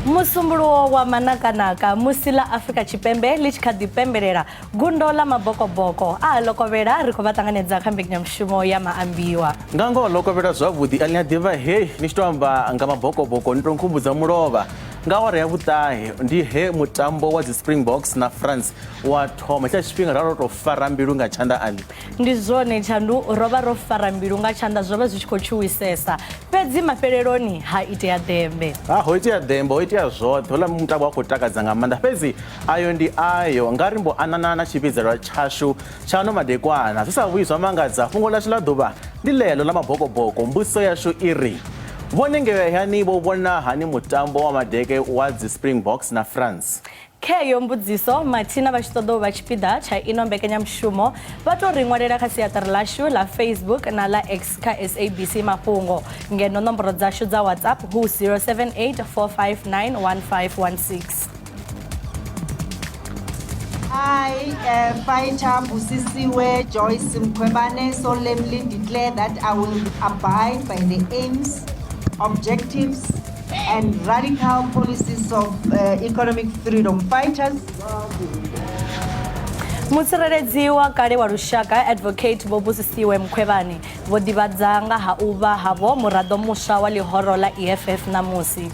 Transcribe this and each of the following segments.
Musumbuluwo wa manakanaka musi ḽa Afrika Tshipembe ḽi tshi kha ḓi pembelela gundo ḽa mabokoboko a lokovhela ri khou vha ṱanganedza kha mbekanyamushumo ya maambiwa. Nga ngoho lokovhela zwavhuḓi a ni a ḓivha hei ni tshi to amba nga mabokoboko ni to nkhumbudza mulovha nga awara ya vhuṱahe ndi he mutambo wa dzi Springboks na France wa thoma tsha tshifhinga ra ro tou fara mbilu nga tshanḓa ali. Ndi zwone Tshandu, ro vha ro fara mbilu nga tshanḓa, zwo vha zwi tshi khou tshuwisesa. Fhedzi mafheleloni ha itea ḓembe. Ha, ho itea ḓembe, ho itea zwoṱhe. Houḽa mutambo wa khou takadza nga maanḓa. Fhedzi ayo ndi ayo. Nga ri mbo anana na tshivhidzelwa tshashu tsha ano madekwana. Zwi sa vhuyi zwa mangadza, fhungo ḽashu ḽa ḓuvha ndi ḽeḽo ḽa mabokoboko. Mbudziso yashu i ri, Vho Nengeyani vho vhona hani mutambo wa madeke wa dzi Springboks na France? Kheyo mbudziso, mathina vha tshi ṱoḓa u vha tshipiḓa tsha ino mbekanyamushumo vha tou ri ṅwalela kha siaṱari ḽashu ḽa Facebook na ḽa X kha SABC Mafhungo, ngeno nomboro dzashu dza WhatsApp hu 078 459 1516. I, fighter Busisiwe Joyce Mkhwebane, solemnly declare that I will abide by the aims, objectives, and radical policies of economic freedom fighters. Mutsireledzi wa kale wa lushaka Advocate Vho Busisiwe Mkhwebane vho ḓivhadza nga ha u vha havho muraḓo muswa wa ḽihoro ḽa EFF ṋamusi.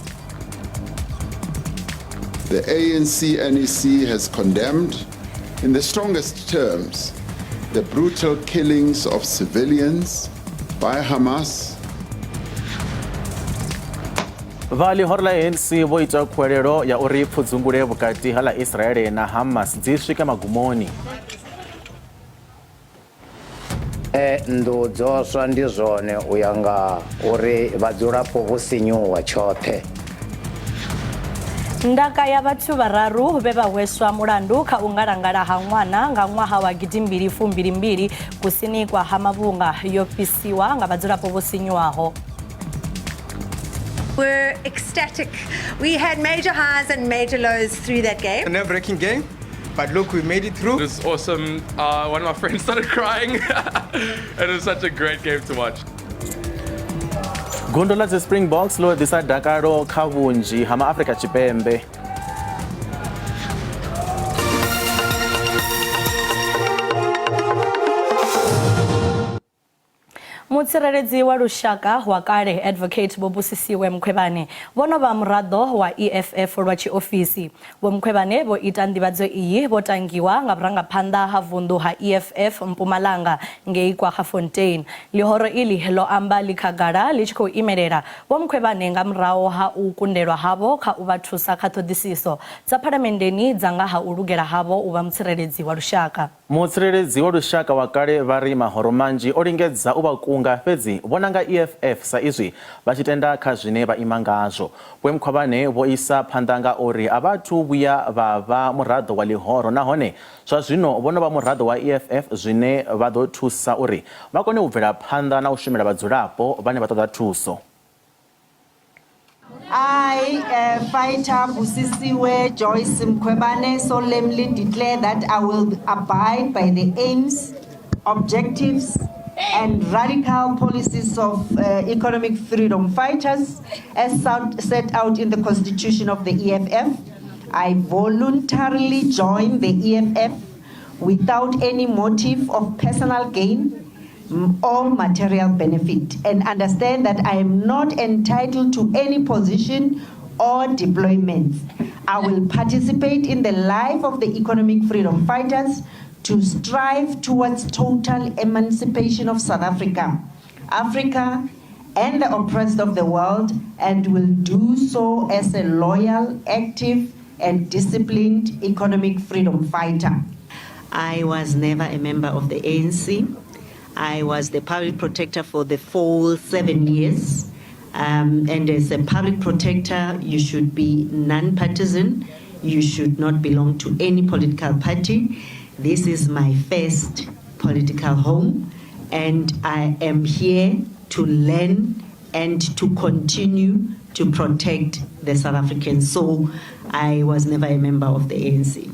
The ANC NEC has condemned in the strongest terms the brutal killings of civilians by Hamas. Vha ḽihoro ḽa ANC vho ita khuwelelo ya uri pfudzungule vhukati ha ḽa Israele na Hamas dzi swike magumoni. Nnḓu dzo swa ndi zwone u ya nga uri vhadzulapo vho sinyuwa tshoṱhe. Ndaka ya vhathu vhararu vhe vha hweswa mulandu kha u ngalangala ha ṅwana nga ṅwaha wa gidimbili fumbili mbili kusini kwa ha Mavhunga yo fhisiwa nga vhadzulapo vho sinyuwaho. Were ecstatic. We had major highs and major lows through that game. A nerve-wracking game, but look, we made it through. It was awesome. One of my friends started crying. It was such a great game to watch. Gundo ḽa dzi Springboks ḽo ḓisa dakalo kha vhunzhi ha maAfrika Tshipembe. Mutsireledzi wa lushaka wa kale Advocate Vho Busisiwe Mkhwebane vho no vha muraḓo wa EFF lwa tshiofisi. Vho Mkhwebane vho ita nḓivhadzo iyi vho tangiwa nga vhurangaphanḓa ha vunḓu ha EFF Mpumalanga ngei Kwaggafontein. Ḽihoro iḽi ḽo amba ḽi khagala ḽi tshi khou imelela Vho Mkhwebane nga murahu ha u kundelwa havho kha u vha thusa kha ṱhoḓisiso dza phalamenndeni dza nga ha u lugela havho u vha mutsireledzi wa lushaka. Mutsireledzi wa lushaka wa kale vha ri mahoro manzhi o lingedza u vha kunga fhedzi vho nanga EFF sa izwi vha tshi tenda kha zwine vha ima ngazwo. Vho Mkhwebane vho isa phanḓa nga uri a vha athu vhuya vha vha muraḓo wa ḽihoro nahone zwa zwino vho no vha muraḓo wa EFF zwine vha ḓo thusa uri vha kone u bvela phanḓa na u shumela vhadzulapo vhane vha ṱoḓa thuso. I, fighter Busisiwe Joyce Mkhwebane, solemnly declare that I will abide by the aims, objectives, and radical policies of economic freedom fighters as set out in the constitution of the EFF. I voluntarily join the EFF without any motive of personal gain or material benefit, and understand that I am not entitled to any position or deployments. I will participate in the life of the economic freedom fighters to strive towards total emancipation of South Africa, Africa, and the oppressed of the world, and will do so as a loyal, active, and disciplined economic freedom fighter. I was never a member of the ANC. I was the public protector for the full 7 years. And as a public protector, you should be non-partisan. You should not belong to any political party. This is my first political home, and I am here to learn and to continue to protect the South Africans. So I was never a member of the ANC.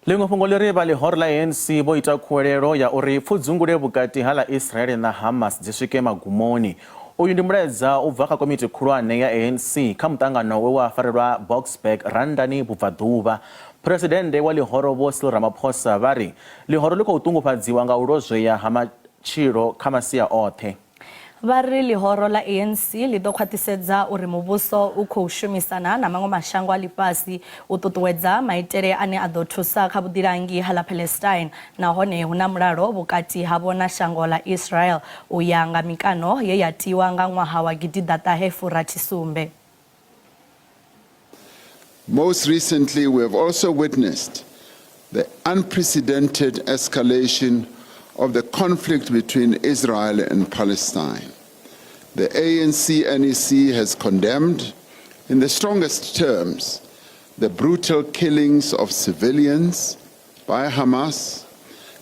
Ḽiṅwe fhungo ḽi ri vha ḽihoro ḽa ANC vho ita khuwelelo ya uri pfudzungule vhukati ha ḽa Israel na Hamas dzi swike magumoni. Uyu ndi mulaedza u bva kha komiti khulwane ya ANC kha muṱangano we wa farelwa Boksburg Randani vhubvaḓuvha. Phresidennde wa ḽihoro Vho Cyril Ramaphosa vha ri ḽihoro ḽi khou ṱungufhadziwa nga u lozwea ha matshilo kha masia oṱhe. Vha ri ḽihoro ḽa ANC ḽi ḓo khwaṱhisedza uri muvhuso u khou shumisana na maṅwe mashango a ḽifhasi u ṱuṱuwedza maitele ane a ḓo thusa kha vhuḓilangi ha ḽa Palestine nahone hu na mulalo vhukati havho na shango ḽa Israel u ya nga mikano ye ya tiwa nga ṅwaha wa gidiḓaṱahe furathi sumbe. Most recently, we have also witnessed the unprecedented escalation of the conflict between Israel and Palestine. The ANC NEC has condemned, in the strongest terms, the brutal killings of civilians by Hamas.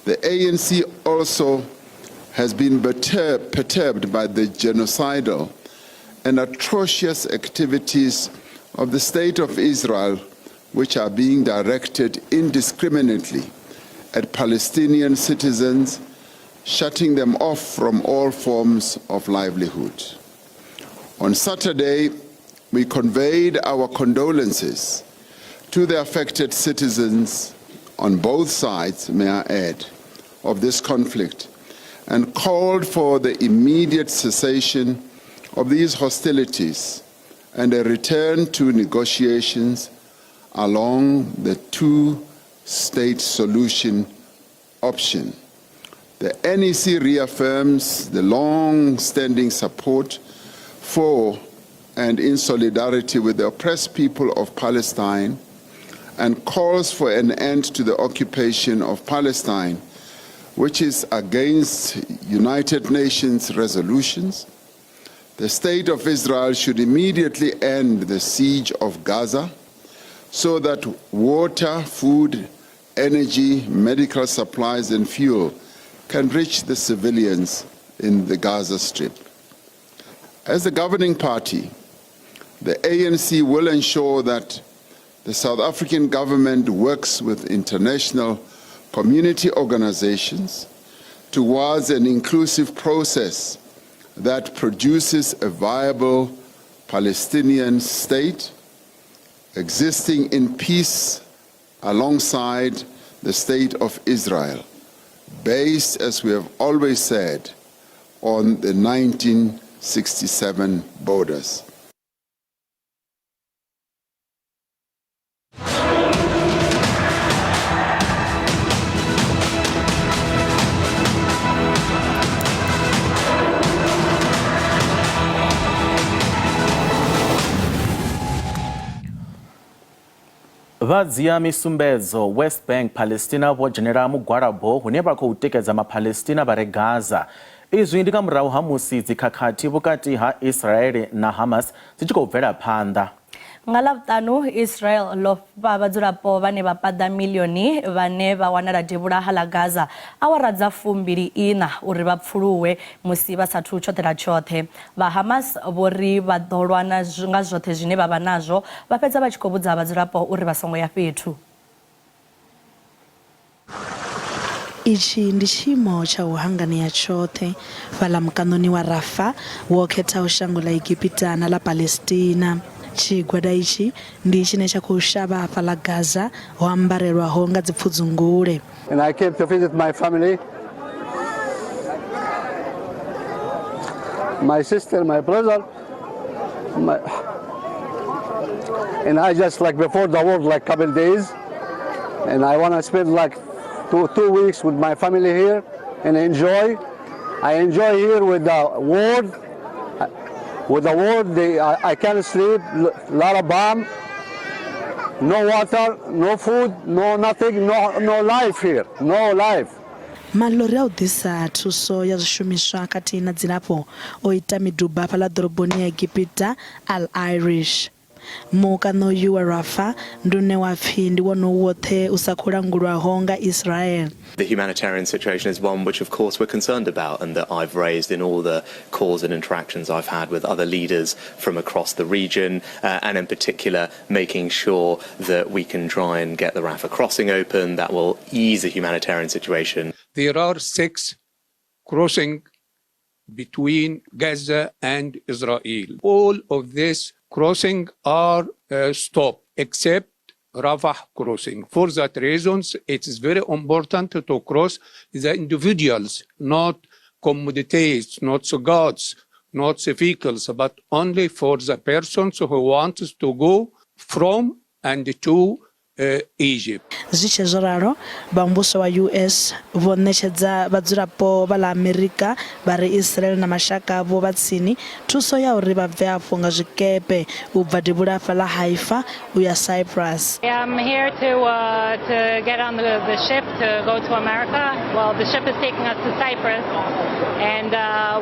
The ANC also has been perturbed by the genocidal and atrocious activities of the State of Israel, which are being directed indiscriminately at Palestinian citizens, shutting them off from all forms of livelihood. On Saturday, we conveyed our condolences to the affected citizens on both sides, may I add, of this conflict, and called for the immediate cessation of these hostilities and a return to negotiations along the two-state solution option. The NEC reaffirms the long-standing support for and in solidarity with the oppressed people of Palestine and calls for an end to the occupation of Palestine, which is against United Nations resolutions. The State of Israel should immediately end the siege of Gaza so that water, food, energy, medical supplies and fuel can reach the civilians in the Gaza Strip. As the governing party, the ANC will ensure that the South African government works with international community organizations towards an inclusive process that produces a viable Palestinian state existing in peace alongside the state of Israel, based, as we have always said, on the 1967 borders. Vha dzia misumbedzo West Bank Palestina vho dzhenela mugwalabo hune vha khou tikedza Mapalestina vha re Gaza. Izwi ndi nga murahu ha musi dzikhakhathi vhukati ha Israel na Hamas dzi tshi khou bvela phanḓa. Nga Ḽavhuṱanu, Israel ḽo fha vhadzulapo vhane vha paḓa miḽioni vhane vha wanala devhula ha ḽa Gaza awara dza fumbili iṋa uri vha pfuluwe musi vha sathu tshoṱhela tshoṱhe. Vha Hamas vho ri vha ḓo lwa nga zwoṱhe zwine vha vha nazwo, vha fhedza vha tshi khou vhudza vhadzulapo uri vha songo ya fhethu. Itshi ndi tshiimo tsha u hanganea tshoṱhe fhaḽa mukaṋoni wa Rafah wo khethaho shango ḽa Egipita na ḽa Palestina. Tshigwada itshi ndi tshine tsha khou shavha fhaḽa Gaza ho ambarelwaho nga dzipfudzungule. And I came to visit my family, my sister, my brother, my, and I just like before the war, like couple days, and I want to spend like two weeks with my family here and enjoy. I enjoy here with the world. With the world, I can't sleep, lot of bomb, no water, no food, no nothing, no life here, no life. Maḽori a u ḓisa thuso ya zwishumiswa khathihi na dzilafho o ita miduba fhaḽa ḓoroboni ya Egipita Al Irish. Mukaṋo uyu wa Rafah ndi une wa pfi ndi wone u woṱhe u sa khou langulwaho nga Israel. The humanitarian situation is one which of course we're concerned about and that I've raised in all the calls and interactions I've had with other leaders from across the region, and in particular making sure that we can try and get the Rafah crossing open. That will ease the humanitarian situation. There are 6 crossing between Gaza and Israel. All of this crossing are stopped except Rafah crossing. For that reasons, it is very important to cross the individuals, not commodities, not goods, not vehicles, but only for the persons who want to go from and to Egypt. Zwi tshe zwo ralo, vha muvhuso wa US vho ṋetshedza vhadzulapo vha ḽa Amerika vha re Israel na mashaka avho vha tsini thuso ya uri vha bve afho nga zwikepe u bva devhula fhaḽa Haifa u ya Cyprus. I'm here to get on the ship to go to America. Well, the ship is taking us to Cyprus, and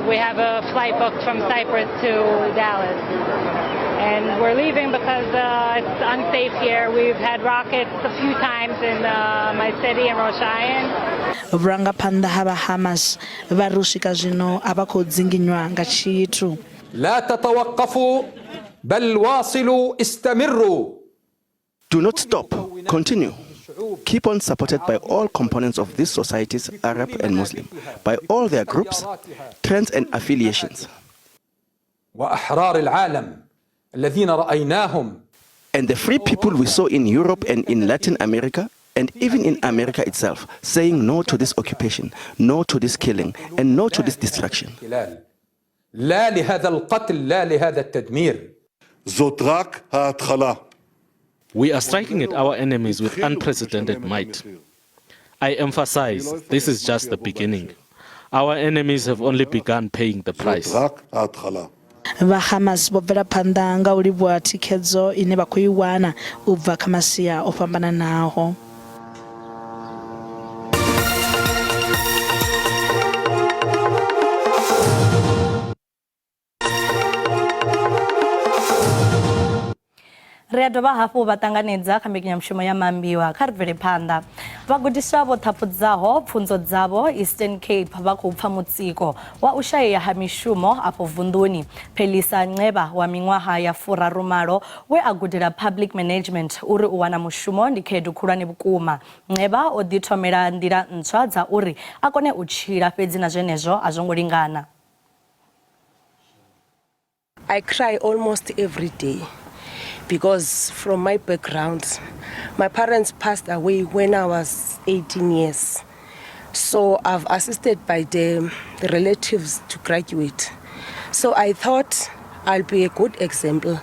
we have a flight booked from Cyprus to Dallas. And we're leaving because it's unsafe here. We've had rockets a few times in my city in Rosh Ayin. Vhurangaphanḓa ha vha Hamas vha ri u swika zwino a vha khou dzinginywa nga tshithu. لا تتوقفوا بل واصلوا استمروا. Do not stop. Continue. Keep on supported by all components of these societies, Arab and Muslim, by all their groups, trends and affiliations. وأحرار العالم الذين رأيناهم And the free people we saw in Europe and in Latin America, and even in America itself, saying no to this occupation, no to this killing, and no to this destruction. لا لهذا القتل لا لهذا التدمير. זאת רק ההתחלה. We are striking at our enemies with unprecedented might. I emphasize, this is just the beginning. Our enemies have only begun paying the price. זאת רק ההתחלה. Vha Hamas vho bvela phanḓa nga u livhuwa thikhedzo ine vha khou i wana u bva kha masia o fhambananaho. Ri a dovha hafhu vha ṱanganedza kha mbekanyamushumo ya Maambiwa. Kha ri bvele phanḓa. Vhagudiswa vho ṱhaphudzaho pfunzo dzavho Eastern Cape vha khou pfa mutsiko wa u shayea ha mishumo afho vunḓuni. Phelisa Nceba wa miṅwaha ya 38 we a gudela public management uri u wana mushumo ndi khaedu khulwane vhukuma. Nceba o ḓithomela nḓila ntswa dza uri a kone u tshila, fhedzi na zwenezwo a zwo ngo lingana. I cry almost every day because from my background, my parents passed away when I was 18 years. So I've assisted by the relatives to graduate. So I thought I'll be a good example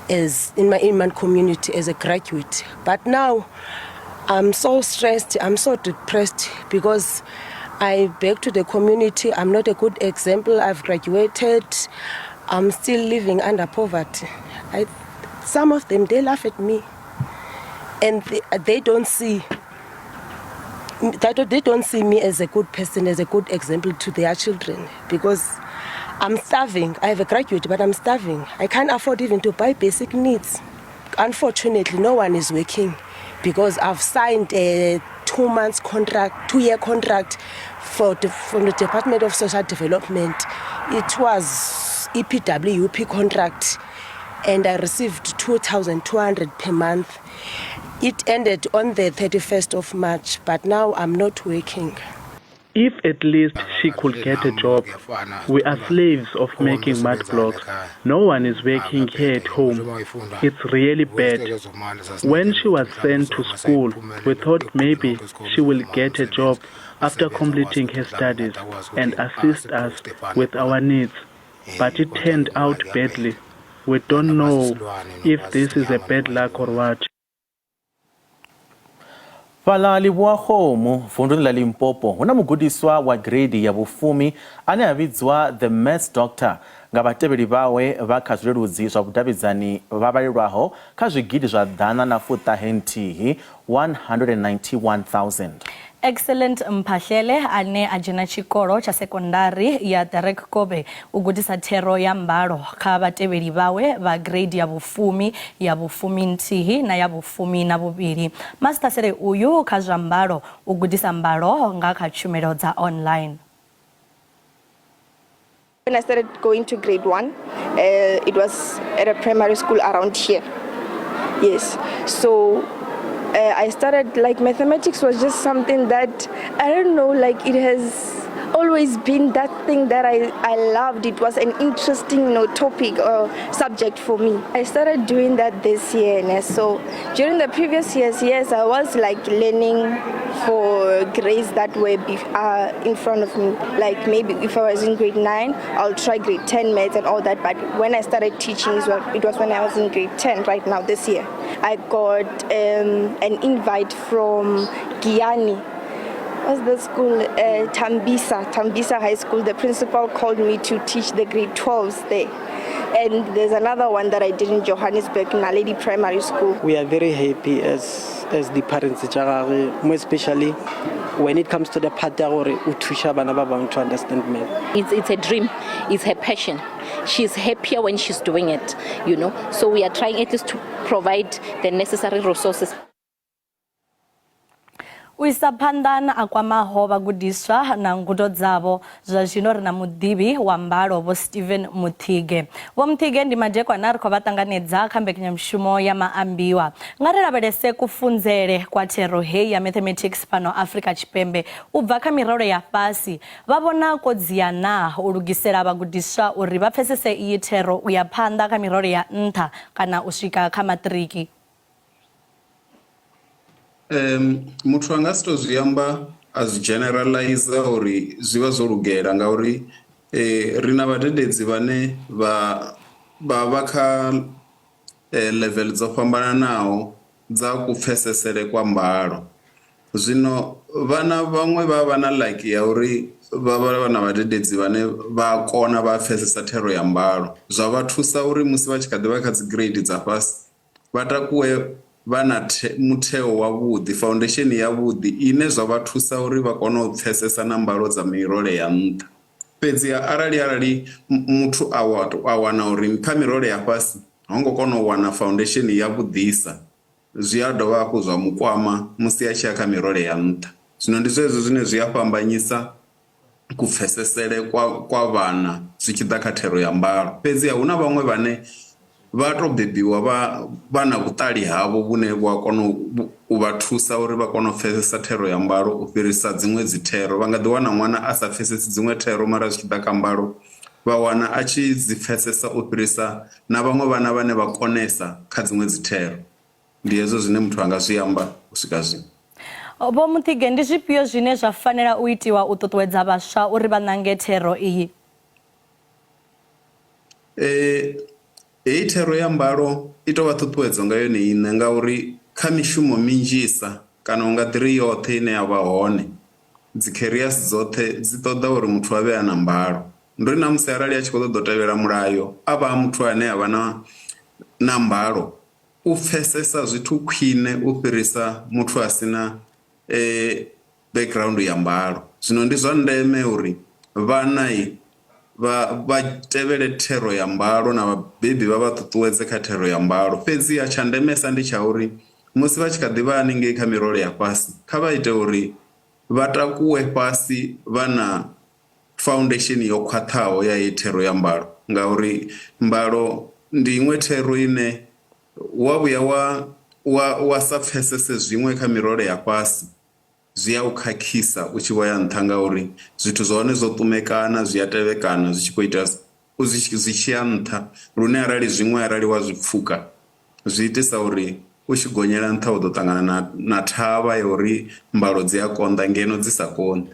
as in my community as a graduate. But now I'm so stressed, I'm so depressed because I back to the community, I'm not a good example. I've graduated, I'm still living under poverty. Some of them, they laugh at me, and they don't see that they don't see me as a good person, as a good example to their children, because I'm starving. I have a graduate, but I'm starving. I can't afford even to buy basic needs. Unfortunately, no one is working because I've signed a 2 months contract, 2-year contract from the Department of Social Development. It was EPWP contract, and I received 2,200 per month. It ended on the 31st of March, but now I'm not working. If at least she could get a job. We are slaves of making mud blocks. No one is working here at home. It's really bad. When she was sent to school, we thought maybe she will get a job after completing her studies and assist us with our needs. But it turned out badly. We don't know if this is a bad luck or what. Fhaḽa Lebowakgomo vunduni ḽa Limpopo hu na mugudiswa wa gireidi ya vhufumi ane a vhidzwa The Maths Doctor nga vhatevheli vhawe vha kha zwileludzi zwa vhudavhidzani vha vhalelwaho kha zwigidi zwa 191 191,000. Excellent Mphahlele ane a dzhena tshikolo tsha sekondari ya Derek Kobe u gudisa thero ya mbalo kha vhatevheli vhawe vha grade ya vhufumi, ya vhufuminthihi na ya vhufumi na vhuvhili. Masithasele uyu kha zwa mbalo u gudisa mbalo nga kha tshumelo dza online. When I started going to grade 1, it was at a primary school around here. Yes. So I started, like, mathematics was just something that, I don't know, like, it has always been that thing that I, I loved. It was an interesting you know, topic or subject for me. I started doing that this year. And so during the previous years, yes, I was like learning for grades that were in front of me. Like maybe if I was in grade 9, I'll try grade 10 maths and all that. But when I started teaching, it was when I was in grade 10 right now this year. I got an invite from Giyani. What's the school? Tambisa, Tambisa High School. The principal called me to teach the grade 12s there. And there's another one that I did in Johannesburg, Naledi Primary School. We are very happy as the parents tša gagwe, more especially when it comes to the part ya gore o thuša bana ba bangwe to understand math. It's a dream, it's her passion. She's happier when she's doing it. So we are trying at least to provide the necessary resources. U isa phanḓa na a kwamaho vhagudiswa na ngudo dzavho zwa zwino ri na muḓivhi wa mbalo Vho Stephen Muthige. Vho Muthige, ndi madekwana, ri khou vha ṱanganedza kha mbekanyamushumo ya maambiwa. Nga ri lavhelese kufunzele kwa thero heyi ya mathematics fhano Afrika Tshipembe u bva kha mirole ya fhasi, vha vhona kodzia na u lugisela vhagudiswa uri vha pfesese iyi thero u ya phanḓa kha mirole ya nṱha kana u swika kha maṱiriki? Muthu a nga si to zwi amba a zwi generalize uri zwi vha zwo lugela, ngauri ri na vhadededzi vhane vha kha level dzo fhambananaho dza kupfesesele kwa mbalo. Zwino vhana vhaṅwe vha vha na lucky ya uri vha vha na vhadededzi vhane vha kona, vha pfesesa thero ya mbalo, zwa vha thusa uri musi vha tshi kha ḓi vha kha dzi grade dza fhasi vha takuwe vha na mutheo wavhuḓi, foundation yavhuḓi, ine zwa vha thusa uri vha kone u pfesesa na mbalo dza mirole ya nṱha. Fhedziha arali muthu a wana uri kha mirole ya fhasi ho ngo kona u wana foundation ya vhuḓisa, zwi a dovha hafhu zwa mukwama musi a tshi ya kha mirole ya nṱha. Zwino ndi zwezwo zwine zwi a fhambanyisa kupfesesele kwa vhana zwi tshi ḓa kha thero ya mbalo. Fhedziha hu na vhaṅwe vhane vha to bebiwa vha na vhuṱali havho vhune vhu a kona u vha thusa uri vha kone u pfesesa thero ya mbalo u fhirisa dziṅwe dzi thero. Vha nga ḓi wana ṅwana a sa pfesesi dziṅwe thero, mara zwi tshi ḓa kha mbalo vha wana a tshi dzi pfesesa u fhirisa na vhaṅwe vhana vhane vha konesa kha dziṅwe dzi thero. Ndi hezwo zwine muthu anga zwi amba u swika zwino. Vho Muthige, ndi zwifhio zwine zwa fanela u itiwa u ṱuṱuwedza vhaswa uri vha ṋange thero iyi? Heyi thero ya mbalo i tou vha ṱhuṱhuwedzo nga yone iṋe, ngauri kha mishumo minzhisa, kana u nga ḓi ri yoṱhe ine ya vha hone, dzi careers dzoṱhe dzi ṱoḓa uri muthu a vhe a na mbalo. Ndi uri na musi arali a tshi khou ṱoḓa u tevhela mulayo, a vha a muthu ane a vha na mbalo, u pfesesa zwithu khwine u fhirisa muthu a sina background ya mbalo. Zwino ndi zwa ndeme uri vhana vha tevhele thero ya mbalo na vhabebi vha vha ṱuṱuwedze kha thero ya mbalo. Fhedziha tsha ndemesa ndi tsha uri musi vha tshi kha ḓi vha haningei kha mirole ya fhasi, kha vha ite uri vha takuwe fhasi vha na foundation yo khwaṱhaho ya heyi thero ya mbalo, ngauri mbalo ndi iṅwe thero ine wa vhuya wa sa pfesese zwiṅwe kha mirole ya fhasi, zwi a u khakhisa u tshi vho ya nṱha, ngauri zwithu zwa hone zwo ṱumekana, zwi a tevhekana zwi tshi khou ita zwi tshi ya nṱha, lune arali zwiṅwe arali wa zwi pfuka zwi itisa uri u tshi gonyela nṱha u ḓo ṱangana na thavha ya uri mbalo dzi a konḓa ngeno dzi sa konḓi.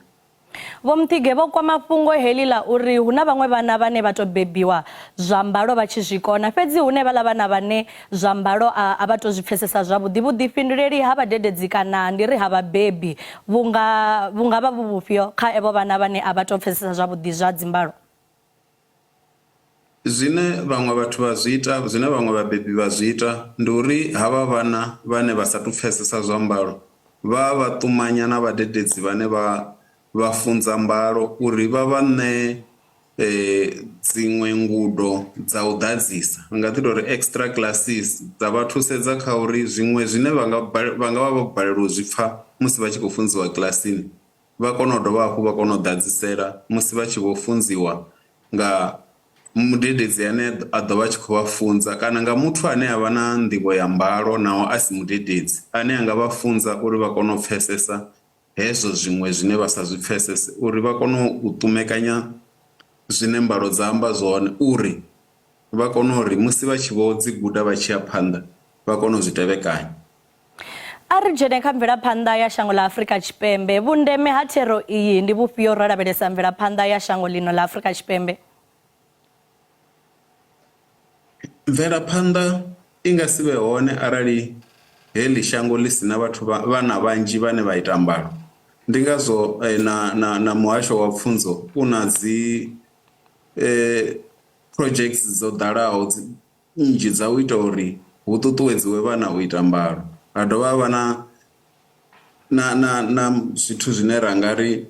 Vho Muthige, vho kwama fhungo heḽi ḽa uri hu na vhaṅwe vhana vhane vha tou bebiwa zwa mbalo vha tshi zwi kona, fhedzi hu ne vhaḽa vhana vhane zwa mbalo a vha tou zwi pfesesa zwavhuḓi. Vhuḓifhinduleli ha vhadededzi kana ndi ri ha vhabebi vhu nga vhu nga vha vhu vhufhio kha evho vhana vhane a vha tou pfesesa zwavhuḓi zwa dzimbalo? Zwine vhaṅwe vhathu vha zwi ita, zwine vhaṅwe vhabebi vha zwi ita ndi uri havha vhana vhane vha sa tou pfesesa zwa mbalo vha vha ṱumanya na vhadededzi vhane vha vha funza mbalo uri vha vha ṋee dziṅwe ngudo dza u ḓadzisa, ri nga ḓi tou ri extra classes, dza vha thusedza kha uri zwiṅwe zwine vha nga vha nga vha vho balelwa u zwi pfha musi vha tshi khou funziwa kilasini vha kone u dovha hafhu vha kone u ḓadzisela musi vha tshi vho funziwa nga mudededzi ane a ḓo vha tshi khou vha funza, kana nga muthu ane a vha na nḓivho ya mbalo naho a si mudededzi, ane a nga vha funza uri vha kone u pfesesa. hezwo zwiṅwe zwine vha sa zwi pfesese uri vha kone u ṱumekanya zwine mbalo dza amba zwone uri vha kone uri musi vha tshi vho dzi guda vha tshi ya phanḓa vha kone u zwi tevhekanya. A ri dzhene kha mvelaphanḓa ya shango ḽa Afrika Tshipembe. Vhundeme ha thero iyi ndi vhufhio ro lavhelesa mvelaphanḓa ya shango ḽino ḽa Afrika Tshipembe? Mvelaphanḓa i nga si vhe hone arali heḽi shango ḽi si na vhathu vhana vhanzhi vhane vha ita mbalo. Ndi ngazwo na, na, na muhasho wa pfunzo u na dzi projects dzo ḓalaho dzi nnzhi dza u ita uri hu ṱuṱuwedziwe vhana u ita mbalo. Ha dovha ha vha na na na na zwithu zwine ra nga ri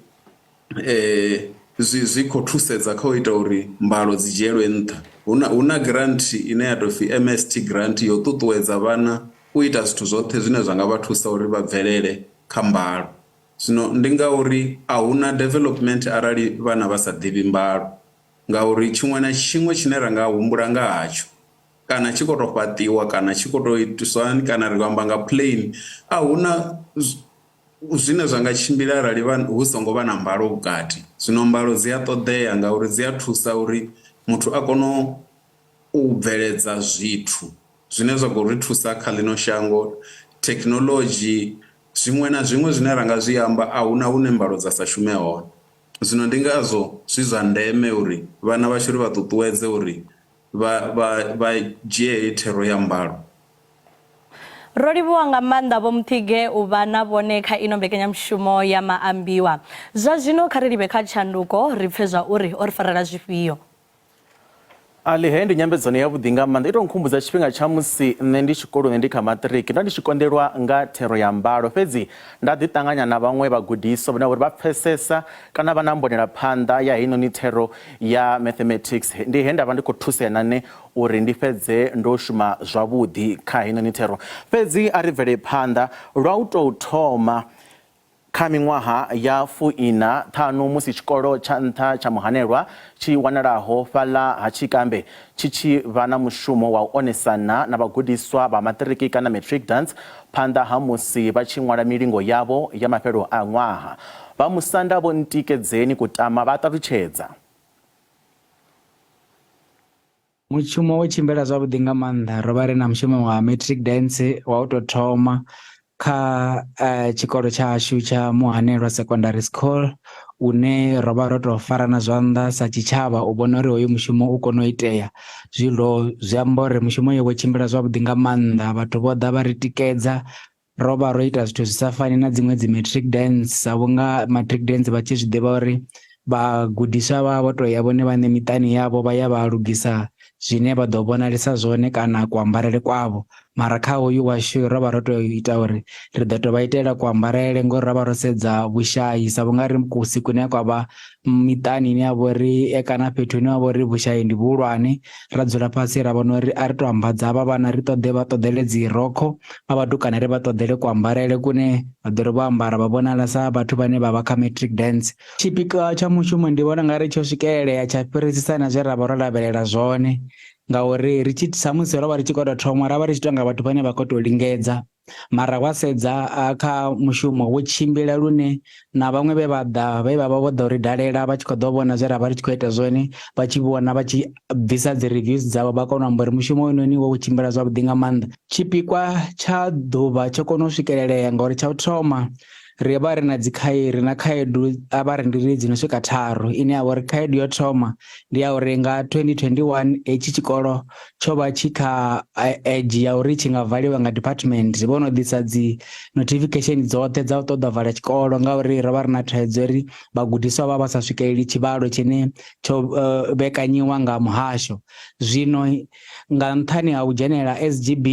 zwi zwi khou thusedza kha u ita uri mbalo dzi dzhielwe nṱha. Hu na hu na grant ine ya tou pfhi M_S_T grant yo ṱuṱuwedza vhana u ita zwithu zwoṱhe zwine zwa nga vha thusa uri vha bvelele kha mbalo. Zwino ndi ngauri a hu na development arali vhana vha sa ḓivhi mbalo ngauri tshiṅwe na tshiṅwe tshine ra nga humbula nga hatsho kana tshi khou tou fhaṱiwa kana tshi khou tou itiswa hani kana ri amba nga plane a hu na zwine zwa nga tshimbila arali hu songo vha na mbalo vhukati. Zwino mbalo dzi a ṱoḓea ngauri dzi a thusa uri muthu a kone u bveledza zwithu zwine zwa khou ri thusa kha ḽino shango, thekinoḽodzhi, zwiṅwe na zwiṅwe zwine ra nga zwi amba a hu na hune mbalo dza sa shume hone. Zwino ndi ngazwo zwi zwa ndeme uri vhana vhashu ri vha ṱuṱuwedze uri vha vha vha dzhie heyi thero ya mbalo. Ro livhuwa nga maanḓa Vho Muthige u vha na vhone kha ino mbekanyamushumo ya Maambiwa. Zwa zwino kha ri livhe kha tshanduko ri pfe zwa uri o ri farela zwifhio. Ali, heyi ndi nyambedzano yavhuḓi nga maanḓa. I tou nkhumbudza tshifhinga tsha musi nṋe ndi tshikoloni ndi kha maṱiriki. Ndo ndi tshi konḓelwa nga thero ya mbalo, fhedzi nda ḓi ṱanganya na vhaṅwe vhagudiswa vhane vha uri vha pfesesa kana vha na mbonelaphanḓa ya heinoni thero ya mathematics. Ndi he nda vha ndi khou thusea na nṋe uri ndi fhedze ndo shuma zwavhuḓi kha heinoni thero. Fhedzi a ri bvele phanḓa. Lwa u tou thoma, Kha miṅwaha ya fuiṋa ṱhanu musi tshikolo tsha nṱha tsha Muhanelwa tshi wanalaho fhaḽa ha Tshikambe tshi tshi vha na mushumo wa u onesana na vhagudiswa vha maṱiriki kana matric dance phanḓa ha musi vha tshi ṅwala milingo yavho ya mafhelo a ṅwaha. Vhamusanda Vho Ntikedzeni Kutama vha a ṱalutshedza. Mushumo wo tshimbila zwavhuḓi nga maanḓa ro vha ri na mushumo wa matric dance wa u tou thoma kha tshikolo tshashu tsha Muhanelwa Secondary School une ro vha ro tou farana zwanḓa sa tshitshavha u vhona uri hoyu mushumo u kone u itea. Zwino zwi amba uri mushumo uyo wo tshimbila zwavhuḓi nga maanḓa vhathu vho ḓa vha ri tikedza ro vha ro ita zwithu zwi sa fani na dziṅwe dzi matric dance sa vhunga matric dance vha tshi zwi ḓivha uri vhagudiswa vha vho to ya vhone vhaṋe miṱani yavho vha ya vha lugisa zwine vha ḓo vhonalisa zwone kana kuambarele kwavho mara kha hoyu washu ro vha ro to ita uri ri ḓo to vha itela kuambarele ngori ro vha ro sedza vhushayi sa vhunga ri kusi kune kwa vha miṱani ine ya vha uri kana fhethu hune ha vha uri vhushayi ndi vhuhulwane ra dzula fhasi ra vhona uri a ri to ambadza havha vhana ri ṱoḓe vha ṱoḓele dzi rokho vha vhatukana ri vha ṱoḓele kuambarele kune vha ḓo ri vho ambara vha vhonala sa vhathu vhane vha vha kha matric dance. Tshipikwa tsha mushumo ndi vhona ungari tsho swikelelea tsha fhirisisa na zwe ra vha ro lavhelela zwone ngauri ri tshi samusi ro vha ri tshi khou tou thoma ra vha ri tshi tou nga vhathu vhane vha khou tou lingedza mara wa sedza kha mushumo wo tshimbila lune na vhaṅwe vhe vha ḓa vhe vha vha vho ḓa uri dalela vha tshi khou ḓo vhona zwe ra vha ri tshi khou ita zwone vha tshi vhona vha tshi bvisa dzi reviews dzavho vha kona u amba uri mushumo hoyunoni wo tshimbila zwavhuḓi nga maanḓa. Tshipikwa tsha ḓuvha tsho kona u swikelelea ngauri tsha u thoma ri vha ri na dzi ri na khaedu a vha ri ndi ri dzi no swika tharu ine ya vha uri khaedu yo thoma ndi ya uri nga 2021 hetshi tshikolo tsho vha tshi kha edge ya uri tshi nga valiwa nga department vho no ḓisa dzi notification dzoṱhe dza u ṱoḓa vala tshikolo ngauri ro vha ri na thaidzo uri vhagudiswa vha vha sa swikeleli tshivhalo tshine tsho vhekanyiwa nga muhasho zwino nga nṱhani ha u dzhenela SGB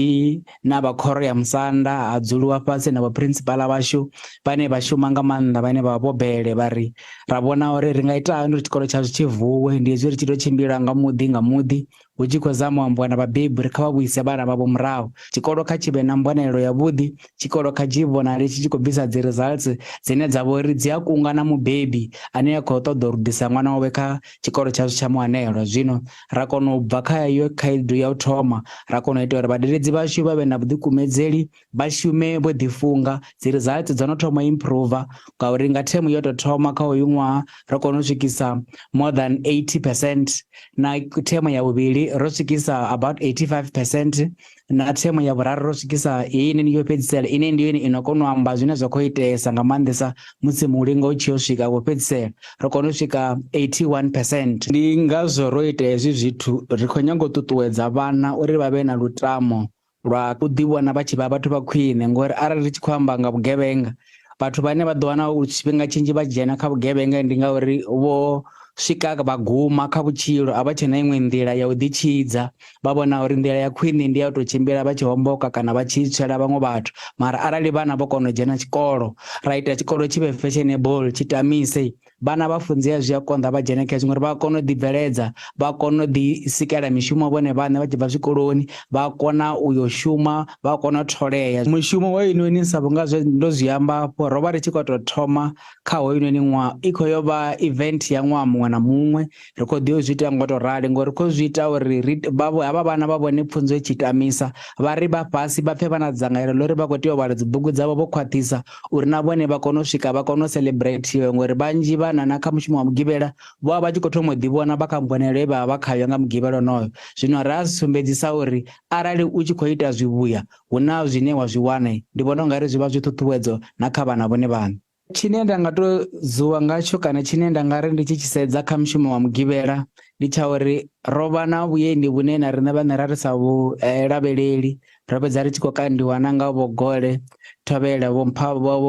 na vha khoro ya musanda ha dzuliwa fhasi na vho phurинципала vhashu vhane vha shuma nga maanḓa vhane vha vho bele vha ri ra vhona uri ri nga ita hani uri tshikolo tshashu tshi vuwe ndi hezwi ri tshi tou tshimbila nga muḓi nga muḓi. hu tshi khou zama u ambiwa na vhabebi uri kha vha vhuise vhana vhavho murahu. Tshikolo kha tshi vhe na mbonalelo yavhuḓi, tshikolo kha tshi vhonale tshi tshi khou bvisa dzi results dzine dza vha uri dzi a kunga na mubebi ane a khou ṱoḓa u ḓisa ṅwana wawe kha tshikolo tshashu tsha Muanelwa. Zwino ra kona u bva kha iyo khaedu ya u thoma, ra kona u ita uri vhadededzi vhashu vha vhe na vhuḓikumedzeli, vha shume vho ḓifunga. Dzi results dzo no thoma u improve ngauri nga themu yo tou thoma kha hoyu ṅwaha ro kona u swikisa more than 80 percent, na themo ya vhuvhili ro swikisa about 85 percent, na themo ya vhuraru ro swikisa heinoni yo fhedzisela ine ndi yone ino kona u amba zwine zwa khou iteesa nga maanḓesa musi mulingo u tshi yo swika wo fhedzisela, ro kona u swika 81 percent. Ndi ngazwo ro ita hezwi zwithu, ri khou nyanga u ṱuṱuwedza vhana uri vha vhe na lutamo lwa u ḓivhona vha tshi vha vhathu vha khwine, ngori arali ri tshi khou amba nga vhugevhenga, vhathu vhane vha ḓo wana tshifhinga tshinzhi vha dzhena kha vhugevhenga ndi ngauri vho swika vha guma kha vhutshilo, a vha tshena iṅwe nḓila ya u ḓitshidza, vha vhona uri nḓila ya khwine ndi ya u tou tshimbila vha tshi homboka kana vha tshi tswela vhaṅwe vhathu. Mara arali vhana vho kona u dzhena tshikolo, ra ita tshikolo tshi vhe fashionable, tshi tamise, Vhana vha funzea zwi a konḓa vha dzhene khezwo ngori vha kona u ḓibveledza, vha kona u ḓisikela mishumo vhone vhaṋe vha tshi bva zwikoloni, vha kona u yo shuma, vha kona u tholea. Mushumo hoyunoni sa vhunga zwe ndo zwi amba afho, ro vha ri tshi khou tou thoma kha hoyunoni ṅwaha, i khou yo vha event ya ṅwaha muṅwe na muṅwe. Ri khou ḓi zwi ita ngo tou rali ngori khou zwi ita uri ri havha vhana vha vhone pfunzo i tshi tamisa, vha ri vha fhasi vha pfe vha na dzangalelo ḽa uri vha khou tea u vhala dzibugu dzavho vho khwaṱhisa uri na vhone vha kone u swika vha kone u celebrate ngori vhanzhi vhana na kha mushumo wa mugivhela vho vha vha tshi khou thoma u ḓivhona vha kha mbonelo ye vha vha khayo nga mugivhela onoyo. Zwino ra sumbedzisa uri arali u tshi khou ita zwivhuya hu na zwine wa zwi wana, ndi vhona ungari zwi vha zwi ṱhuṱhuwedzo na kha vhana vhone vhaṋe. Tshine nda nga to zuwa ngatsho kana tshine nda nga ri ndi tshi tshi sedza kha mushumo wa mugivhela ndi tsha uri ro vha na vhuendi vhune na riṋe vhaṋe ra ri sa vhu lavheleli. Ro fhedza ri tshi khou kandiwa na nga vho Gole Thovhele, vho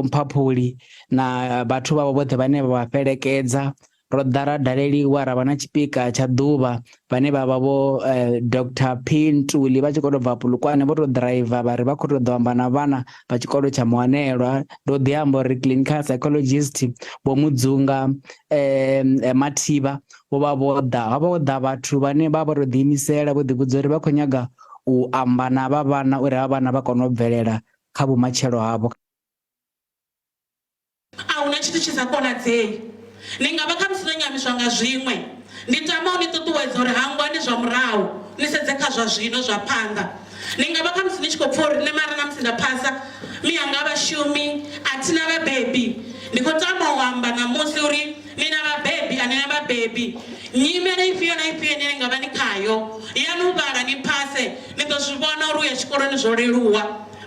Mphaphuli na vhathu vhavho vhoṱhe vhane vha vha fhelekedza. Ro ḓa ra daleliwa ra vha na tshipika tsha ḓuvha vhane vha vha vho Doctor P Ntuli vha tshi khou tou bva Polokwane vho tou ḓiraiva vha ri vha khou tou ḓo amba na vhana vha tshikolo tsha Muanelwa. Ndo ḓi amba uri clinical psychologist Vho Mudzunga Mathivha vho vha vho ḓa. Ho vha ho ḓa vhathu vhane vha vha vho tou ḓiimisela vho ḓivhudza uri vha khou nyaga u amba na havha vhana uri havha vhana vha kone u bvelela kha vhumatshelo havho. A hu na tshithu tshi sa konadzei. Ni nga vha khamusi no nyamiswa nga zwiṅwe. Ndi tama u ni ṱuṱuwedza uri hangwani zwa murahu, ni sedze kha zwa zwino, zwa phanḓa. Ni nga vha khamusi ni tshi khou pfa uri nṋe mara na musi nda phasa, miyanga a vha shumi, a thi na vhabebi. Ndi khou tama u amba ṋamusi uri Ni na vhabebi? A ni na vhabebi? Nyimele ifhio na ifhio ine ni nga vha ni khayo, yani u vhala ni phase, ni ḓo zwi vhona uri u ya tshikoloni zwo leluwa.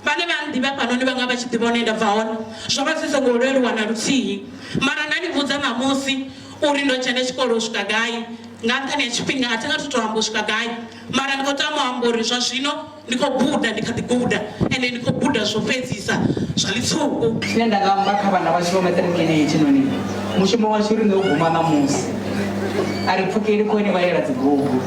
Vhane vha nnḓivha hafhanoni vha nga vha tshi ḓivha hune nda bva hone, zwo vha zwi songo leluwa na luthihi. Mara nda ni vhudza ṋamusi uri ndo dzhena tshikolo u swika gai, nga nṱhani ha tshifhinga a thi nga thu tou amba u swika gai. Mara ndi khou tama u amba uri zwa zwino ndi khou guda, ndi kha ḓi guda ende ndi khou guda zwo fhedzisa zwa ḽitswuku. Tshine nda nga amba kha vhana vhashu vha maṱirikini hetshinoni, mushumo washu riṋe u guma ṋamusi. A ri pfukeli khou ni vhalela dzibugu,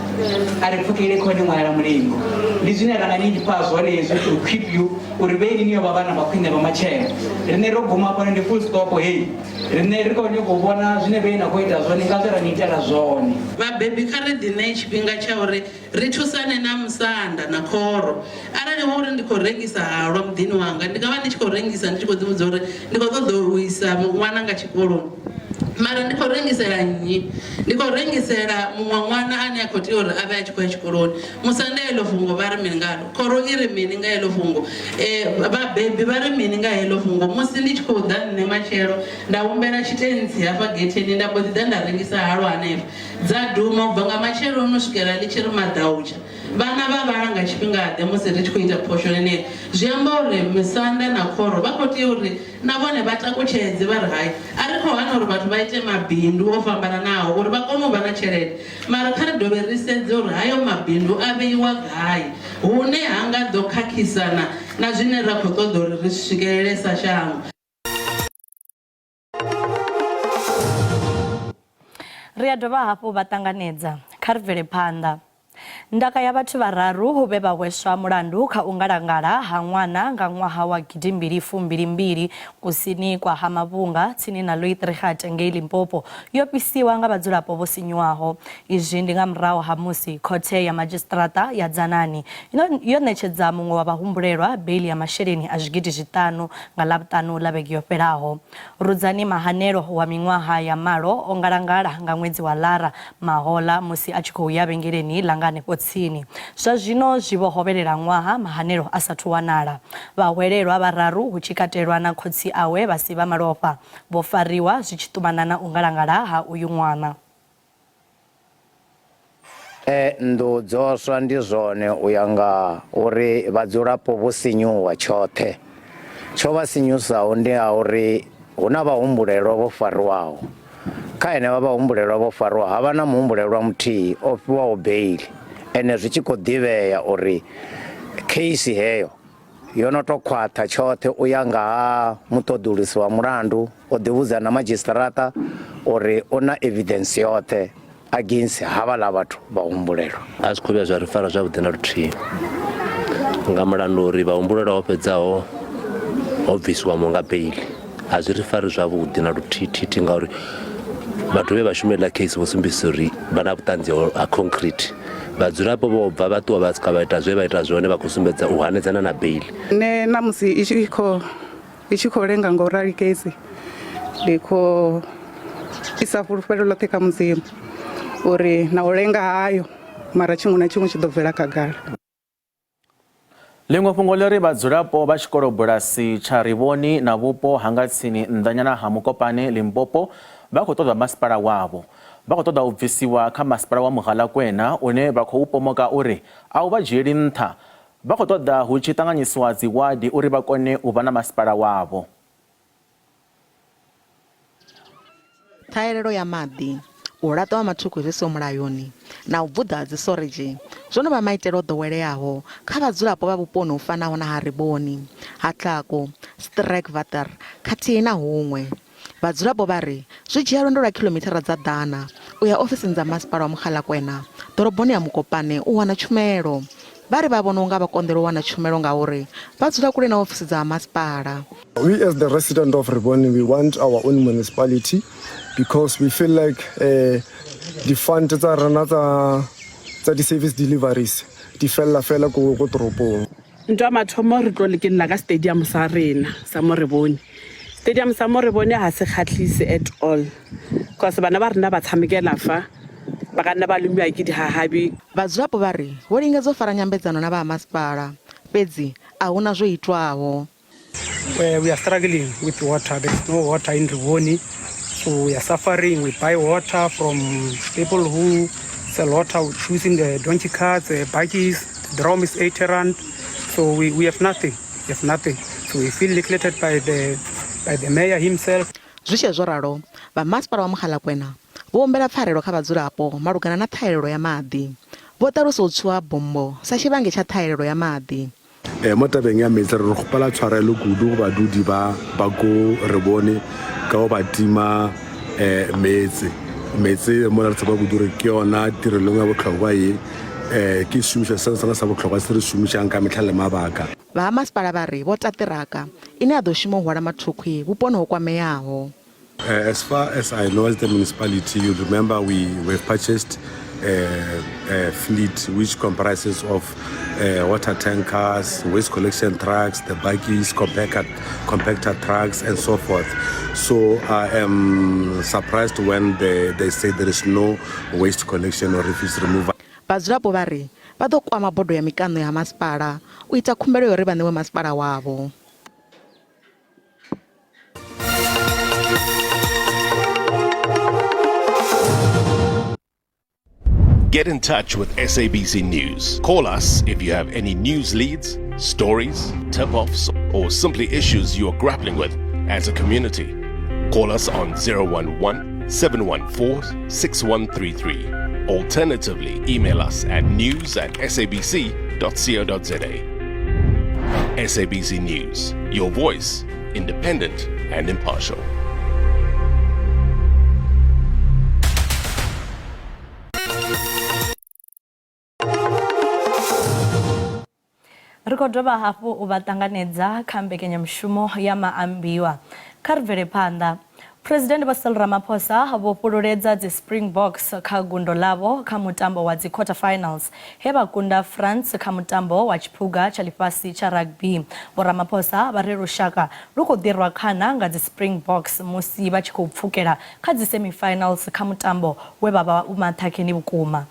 a ri pfukeli khou ni ṅwalela mulingo. Ndi zwine ra nga ni fha zwone hezwi to equip you uri vheni ni yo vha vhana vha khwine vha matshelo. Riṋe ro guma hafhanoni ndi full stop heyi. Riṋe ri khou nyanga u vhona zwine vhei na khou ita zwone nga zwe ra ni itela zwone. Vhabebi kha ri ḓiṋee tshifhinga tsha uri ri thusane na musanda na khoro. Arali hu uri ndi khou rengisa halwa muḓini wanga, ndi nga vha ndi tshi khou rengisa ndi tshi khou ḓivhudza uri ndi khou ṱoḓa u isa ṅwananga tshikoloni. Mara ndi khou rengisela nnyi? Ndi khou rengisela muṅwe ṅwana ane a khou tea uri a vhe a tshi khou ya tshikoloni. Musanda heḽo fhungo vha ri mini ngalo? Khoro i ri mini nga heḽo fhungo? Vhabebi vha ri mini nga heḽo fhungo? Musi ndi tshi khou ḓa nṋe matshelo nda humbela tshitentsi hafha getheni nda mbo ḓi ḓa nda rengisa halwa hanefha. Dza duma u bva nga matsheloni u swikela ḽi tshi ri maḓautsha. Vhana vha vhala nga tshifhingaḓe musi ri tshi khou ita phosho yeneyo? Zwi amba uri musanda na khoro vha khou tea uri na vhone vha takutshedze vha ri hai, a ri khou hana uri vhathu vha ite mabindu o fhambananaho uri vha kone u vha na tshelede, mara kha ri dovhe ri sedze uri hayo mabindu a vheiwa gai hune ha nga ḓo khakhisana na zwine ra khou ṱoḓa uri ri zwi swikelele sa shango. Ri a dovha hafhu vha ṱanganedza. Kha ri bvele phanḓa. Ndaka ya vhathu vhararu vhe vha hweswa mulandu kha u ngalangala ha ṅwana nga ṅwaha wa gidimbili fumbili mbili kusini kwa ha Mavhunga tsini na Loitrigat ngei Limpopo yo fhisiwa nga vhadzulapo vho sinyuwaho. Izwi ndi nga murahu ha musi khothe ya madzhisiṱiraṱa ya Dzanani yo ṋetshedza muṅwe wa vhahumbulelwa beiḽi ya masheleni a zwigidi zwiṱanu nga Ḽavhuṱanu ḽa vhege yo fhelaho. Rudzani Mahanelo wa miṅwaha ya malo o ngalangala nga ṅwedzi wa Lara mahoḽa musi a tshi khou ya vhengeleni ḽa nga hanefho tsini. Zwa zwino zwi vho hovhelela ṅwaha Mahanelo a sathu wanala. Vhahwelelwa vhararu hu tshi katelwa na khotsi awe vha si vha malofha vho fariwa zwi tshi ṱumana na u ngalangala ha uyu ṅwana. Nnḓu dzo swa ndi zwone u ya nga uri vhadzulapo vho sinyuwa tshoṱhe. Tsho vha sinyusaho ndi ha uri hu na vhahumbulelwa vho fariwaho. Kha henevha vhahumbulelwa vho fariwaho ha vha na muhumbulelwa muthihi o fhiwaho beiḽi ene zwi tshi khou ḓivhea uri kheisi heyo yo no tou khwaṱha tshoṱhe u ya nga ha muṱoḓulusi wa mulandu o ḓivhudza na madzhisiṱiraṱa uri u na evidence yoṱhe against havhaḽa vhathu vha humbulelwa. A zwi khou vhuya zwa ri fara zwavhuḓi na luthihi nga mulandu uri vhahumbulelwa ho fhedzaho ho bvisiwa nga beiḽi a zwi ri fari zwavhuḓi na luthihi thithi ngauri vhathu vhe vha shumela case vho sumbedzisa uri vha na vhuṱanzi ha concrete vhadzulapo vho bva vha ṱuwa vha swika vha ita zwe vha ita zwone vha khou sumbedza u hanedzana na beiḽi. Nṋe na musi i tshi khou i tshi khou lenga nga u rali kesi ndi khou isa fhulufhelo ḽoṱhe kha Mudzimu uri na u lenga hayo mara tshiṅwe na tshiṅwe tshi ḓo bvela khagala. Ḽiṅwe fhungo ḽi ri vhadzulapo vha tshikolobulasi tsha Rivoni na vhupo ha nga tsini nnḓanyana ha Mokopane, Limpopo vha khou ṱoḓa masipala wavho. Vha khou ṱoḓa u bvisiwa kha masipala wa Mogalakwena une vha khou pomoka uri a u vha dzhieli nṱha. Vha khou ṱoḓa hu tshi ṱanganyisiwa dziwadi uri vha kone u vha na masipala wavho. Ṱhahelelo ya maḓi, u laṱwa ha mathukhwi zwi siho mulayoni na u bvuḓa ha dzisoredzhi zwo no vha maitele o ḓoweleaho kha vhadzulapo vha vhuponi hu fanaho na ha Riboni, ha Tlako, Sterkwater khathihi na huṅwe. Vhadzulapo vha ri zwi dzhia lwendo lwa khiḽomithara dza ḓana u ya ofisini dza masipala wa Mogalakwena ḓoroboni ya Mokopane u wana tshumelo. Vha ri vha vhona u nga vha konḓelwa u wana tshumelo ngauri vha dzula kule na ofisi dza ha masipala. We as the resident of Rivoni, we want our own municipality because we feel like uh, di fund tsa rena tsa tsa di service deliveries di fella fela ko ko toropong. Ntho ya mathomo re tlo lekelela ka stadium sa rena sa mo Rebone. Stadium sa mo Rebone ga se kgatlhise at all cause bana ba rena ba tshamekela fa ba ka nna ba lomiwa ke dihahabi. Vhadzulapo vha ri vho lingedza u fara nyambedzano na vha ha masipala, fhedzi a hu na zwo itwaho. We are struggling with water. There is no water in Rivoni, so we are suffering. We buy water from people who sell water using the donkey carts, the buggies. The drum is 80 rand. So we have nothing. We have nothing. So we feel neglected by the mayor himself. Zwi tshee zwo ralo, vha masipala wa Mogalakwena vho humbela pfarelo kha vhadzulapo malugana na ṱhahelelo ya maḓi. Vho ṱalusa u tswiwa ha bommbo sa tshivhangi tsha ṱhahelelo ya maḓi. Mo tabeng ya meetse re re kgopela tshwarelo kudu go badudi ba ba ko Rebone ka go ba tima meetse. Meetse mola re tshepa kudu gore ke yona tirelo engwe ya bohlokwa ye ke sešomišwa se sengwe sa bohlokwa se re šomišang ka mehla le mabaka. Vha ha masipala vha ri vho ta ṱiraka ine ya ḓo shuma u hwala mathukhwi vhuponi ho kwameaho. As far as I know, as the municipality, you remember we have purchased a fleet which comprises of water tankers, waste collection trucks, the buggies, compactor trucks, and so forth. So I am surprised when they say there is no waste collection or refuse removal. Vhadzulapo vha ri vha ḓo kwama bodo ya mikano ya masipala u ita khumbelo ya uri vha ṋewe masipala wavho. Get in touch with SABC News. Call us if you have any news leads, stories, tip-offs, or simply issues you are grappling with as a community. Call us on 011 714 6133. Alternatively, email us at news@sabc.co.za. SABC News, your voice, independent and impartial. Ri khou dovha hafhu u vha ṱanganedza kha mbekanyamushumo ya maambiwa. Kha ri bvele phanḓa. Phresidennde Vho Cyril Ramaphosa vho fhululedza dzi Springboks kha gundo ḽavho kha mutambo wa dzi quarter-finals he vha kunda France kha mutambo wa tshiphuga tsha ḽifhasi tsha rugby. Vho Ramaphosa vha ri lushaka lu khou ḓirwa khana nga dzi Springboks musi vha tshi khou pfukela kha dzi semi-finals kha mutambo we vha vha u maṱhakheni vhukuma.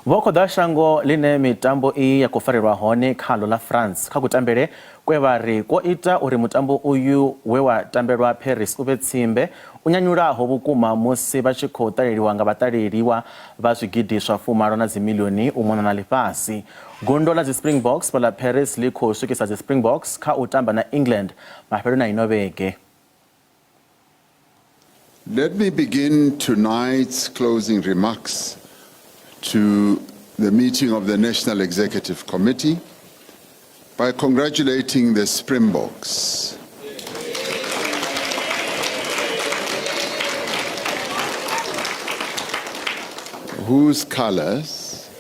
Vho khoḓa shango ḽine mitambo iyi ya khou farelwa hone khaḽo ḽa France kha kutambele kwe vha ri kwo ita uri mutambo uyu we wa tambelwa Paris u vhe tsimbe u nyanyulaho vhukuma musi vha tshi khou ṱaleliwa nga vhaṱaleliwa vha zwigidi zwa fumalo na dzimiḽioni u mona na ḽifhasi. Gundo ḽa dzi Springboks fhaḽa Paris ḽi khou swikisa dzi Springboks kha u tamba na England mafheloni a ino vhege. Let me begin tonight's closing remarks to the meeting of the National Executive Committee by congratulating the Springboks. Whose colors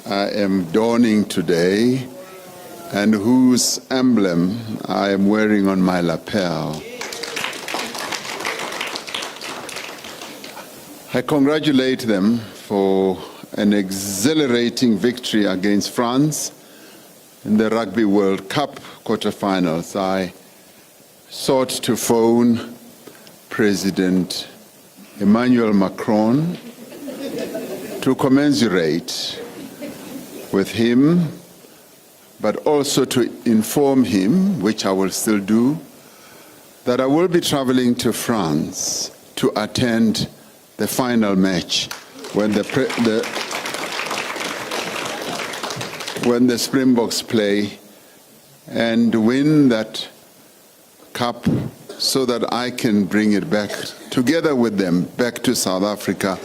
I am donning today and whose emblem I am wearing on my lapel. I congratulate them for an exhilarating victory against France in the Rugby World Cup quarterfinals. I sought to phone President Emmanuel Macron to commiserate with him, but also to inform him, which I will still do, that I will be traveling to France to attend the final match when the, the when the Springboks play and win that cup so that I can bring it back together with them back to South Africa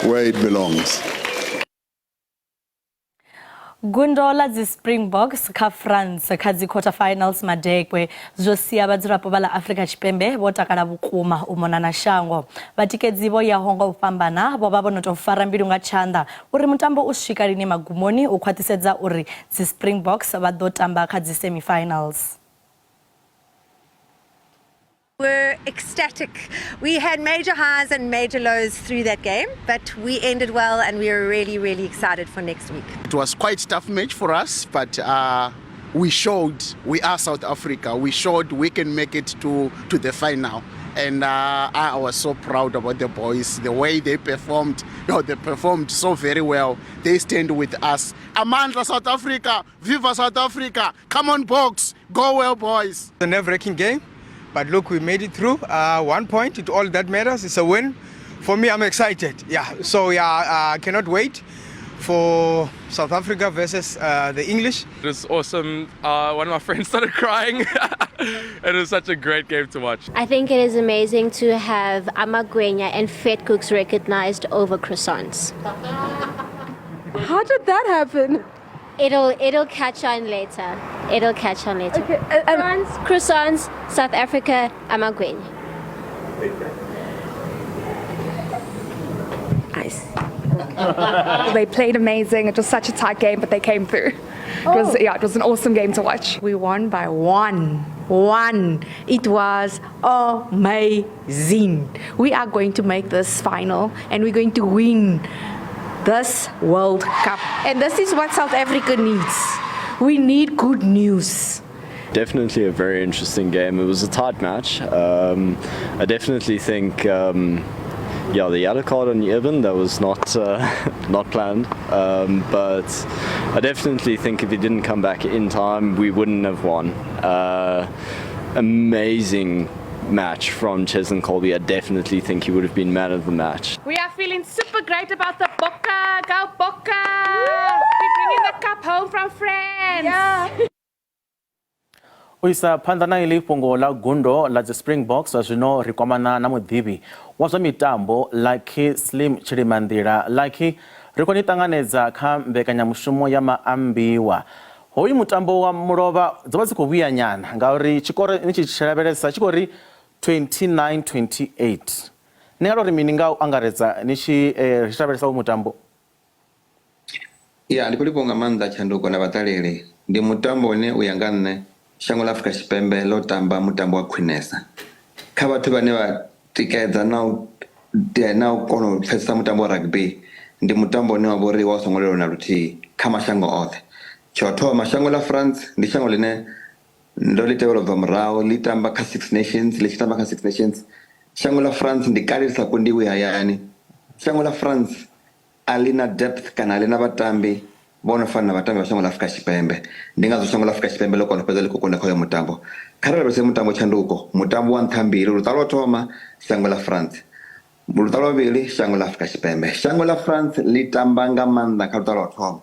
where it belongs. Gundo ḽa dzi Springboks kha France kha dzi quarter-finals madekwe zwo sia vhadzulapo vha ḽa Afrika Tshipembe vho takala vhukuma u mona na shango. Vhatikedzi vho yaho nga u fhambana vho vha vho no tou fara mbilu nga tshanḓa uri mutambo u swika lini magumoni u khwaṱhisedza uri dzi Springboks vha ḓo tamba kha dzi semi-finals. Were ecstatic. We had major highs and major lows through that game, but we ended well and we are really, really excited for next week. It was quite tough match for us, but uh, we showed we are South Africa. We showed we can make it to, to the final. And uh, I was so proud about the boys, the way they performed. You know, they performed so very well. They stand with us. Amandla South Africa, Viva South Africa, come on, Boks, go well, boys. A nerve-wracking game. But look, we made it through. Uh, one point, it all that matters. It's a win. For me, I'm excited. Yeah. So yeah, I cannot wait for South Africa versus uh, the English. It was awesome. Uh, one of my friends started crying. it was such a great game to watch. I think it is amazing to have amagwinya and vetkoeks recognized over croissants. How did that happen? It'll it'll catch on later. It'll catch on later. Okay. France, croissants, South Africa, amagwinya. Nice. they played amazing. It was such a tight game, but they came through. It was oh. yeah, it was an awesome game to watch. We won by one. One. It was amazing. We are going to make this final and we're going to win this World Cup. And this is what South Africa needs. We need good news. Definitely a very interesting game. It was a tight match. Um, I definitely think, um, yeah, the yellow card on Eben that was not uh, not planned. Um, but I definitely think if he didn't come back in time, we wouldn't have won. Uh, amazing match from Cheslin Kolbe. I definitely think he would have been man of the match. We are feeling super great about the Bokke. Go Bokke! We're bringing the cup home from France. Yeah. U isa phanḓa na iḽi fhungo ḽa gundo ḽa dzi Springboks zwa zwino ri kwamana na muḓivhi wa zwa mitambo Lucky Slim Tshilimanḓila. Lucky, ri khou ni ṱanganedza kha mbekanyamushumo ya maambiwa. Hoyu mutambo wa mulovha dzo vha dzi khou vhuya nyana ngauri tshikoro ni tshi tshi lavhelesa tshi khou ri 29 28. Ni nga tou ri mini nga u angaredza ni tshi eh, ri tshi lavhelesa hoyu mutambo? Ya ndi khou livhuwa nga maanḓa tshanduko na vhaṱaleli. Ndi mutambo une u ya nga nṋe shango ḽa Afrika Tshipembe ḽo tamba mutambo wa khwinesa. Kha vhathu vhane vha tikedza na u na u kona u pfesesa mutambo wa rugby ndi mutambo une wa vha uri wa u songo leluwa na luthihi kha mashango oṱhe. Tsha u thoma shango ḽa France ndi shango ḽine ndo ḽi tevhela ubva murahu ḽi tamba kha Six Nations ḽi tshi tamba kha Six Nations shango ḽa France ndi kale ḽi sa kundiwi hayani. Shango ḽa France a ḽi na depth kana a ḽi na vhatambi vho no fana na vhatambi vha shango ḽa Afrika Tshipembe. Ndi ngazwo shango ḽa Afrika Tshipembe ḽo kona u fhedza ḽi khou kunda kha uyo mutambo. Kha ri lavhelese mutambo tshanduko, mutambo wa nṱha mbili, luṱa lwa u thoma shango ḽa France, luṱa lwa vhuvhili shango ḽa Afrika Tshipembe. Shango ḽa France ḽi tamba nga maanḓa kha luṱa lwa u thoma.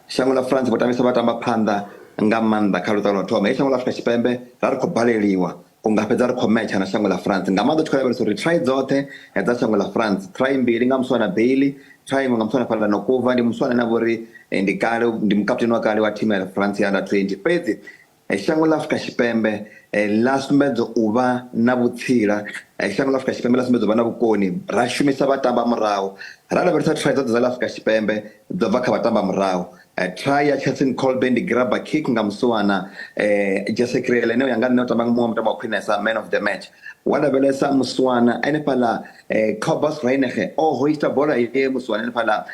Shango ḽa France vho tambisa vha tamba phanḓa nga maanḓa kha luṱa lwa u thoma. He shango ḽa Afrika Tshipembe ra ri khou baleliwa u nga fhedza ri khou metsha na shango ḽa France nga maanḓa u tshi khou lavhelesa uri try dzoṱhe dza shango ḽa France try mbili nga muswana Bailey try iṅwe nga muswana fhaḽa Nokuva ndi muswana ane a vha uri eh, ndi kale ndi mukaputeni wa kale wa thimu ya France ya under 20 fhedzi eh, shango ḽa Afrika Tshipembe eh, ḽa sumbedza u vha na vhutsila shango ḽa Afrika Tshipembe ḽa sumbedza u vha na vhukoni ra shumisa vhatamba murahu ra lavhelesa try dzoṱhe dza ḽa Afrika Tshipembe dzo bva kha vhatamba murahu Try ya Cheslin Kolbe ndi grabber kick nga musiwana Jesse Kriel ene uya nga nṋe o tamba muṅwe mutambo wa khwinesa man of the match. Wa lavhelesa musiwana enefhaḽa Cobus Reinach o hoista bola ye musiwana enefhaḽa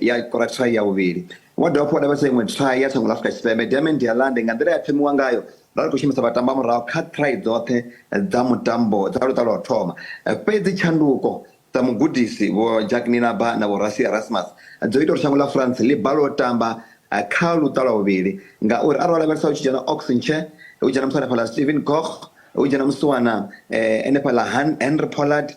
ya kora try ya vhuvhili. Wa dovha hafhu wa lavhelesa iṅwe try ya shango ḽa Afrika Tshipembe Damian de Allende nga nḓila ya phemiwa ngayo ra ri khou shumisa vhatamba murahu kha try dzoṱhe dza mutambo dza luṱa lwa u thoma. Fhedzi tshanduko dza mugudisi Vho Jacques Nienaber na Vho Rassie Erasmus dzo ita uri shango ḽa France ḽi balelwe u tamba kha luṱa lwa vhuvhili ngauri arali wa lavhelesa hu tshi dzhena Ox Nche, hu dzhena musi hanefhaḽa Stephen Koch, hu dzhena musiwana hanefhaḽa Henry Pollard,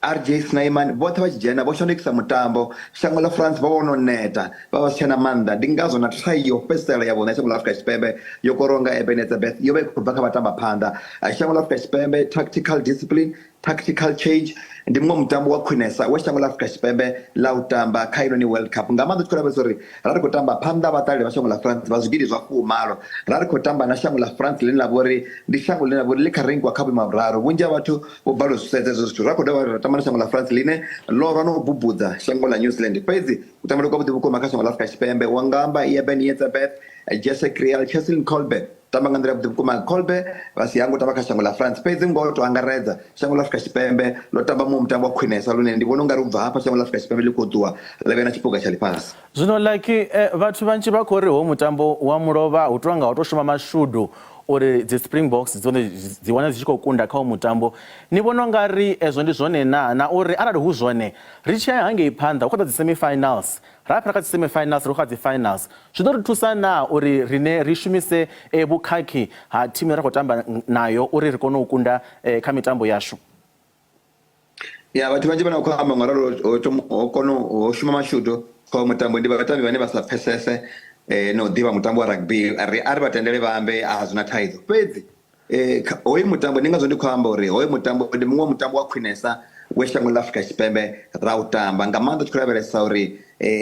RJ Snyman vhoṱhe vha tshi dzhena vho shandukisa mutambo. Shango ḽa France vho vha vho no neta, vha vha si tshena maanḓa ndi ngazwo na try yo fhedzisela ya vhuṋa ya shango ḽa Afrika Tshipembe yo koriwa nga Eben Etzebeth yo vha i khou bva kha vhatambaphanḓa. Shango ḽa Afrika Tshipembe tactical discipline Tactical change ndi muṅwe mutambo wa khwinesa we shango ḽa Afrika Tshipembe ḽa u tamba kha inoni World Cup. Nga maanḓa u tshi khou lavhelesa uri ra ri khou tamba phanḓa ha vhaṱaleli vha shango ḽa France vha zwigidi zwa fumalo, ra ri khou tamba na shango ḽa France ḽine ḽa vha uri ndi shango ḽine ḽa vha uri ḽi kha renkiwa kha vhuimo ha vhuraru. Vhunzhi ha vhathu vho balelwa u zwi sedza hezwo zwithu. Ra khou dovha ra tamba na shango ḽa France ḽine ḽo rwa na u bubudza shango ḽa New Zealand. Fhedzi kutambele kwavhuḓi vhukuma kha shango ḽa Afrika Tshipembe, wa nga amba Eben Etzebeth, Jesse Kriel, Cheslin Kolbe, tamba nga nḓila yavhuḓi vhukuma. Kolbe vha si hangwe u tamba kha shango ḽa France, fhedzi ngoho to angaredza shango ḽa Afrika Tshipembe ḽo tamba muṅwe mutambo wa khwinesa lune ndi vhona ungari u bva hafha shango ḽa Afrika Tshipembe ḽi khou ṱuwa ḽa vhuya na tshiphuga tsha ḽifhasi. Zwino Lucky, vhathu vhanzhi vha khou ri hoyu mutambo wa mulovha hu tou nga ho tou shuma mashudu uri dzi Springboks dzone dzi wane dzi tshi khou kunda kha hoyu mutambo. Ni vhona u nga ri ezwo ndi zwone naa? Na uri arali hu zwone, ri tshi ya hangei phanḓa hu khou ḓa dzi semi-finals, ra fhira kha dzi semi-finals ri khou ya dzi finals, Zwi ḓo ri thusa naa uri riṋe ri shumise vhukhakhi ha thimu ine ra khou tamba nayo uri ri kone u kunda kha mitambo yashu? Ya vhathu vhanzhi vhane vha khou amba ngauralo ho kona ho shuma mashudu kha mutambo ndi vhatambi vhane vha sa pfesese na u ḓivha mutambo wa rugby ri a ri vha tendele vha ambe a zwi na thaidzo fhedzi Hoyu mutambo ndi ngazwo ndi khou amba uri hoyu mutambo ndi muṅwe mutambo wa khwinesa we shango ḽa Afrika Tshipembe ra u tamba nga maanḓa u tshi khou lavhelesa uri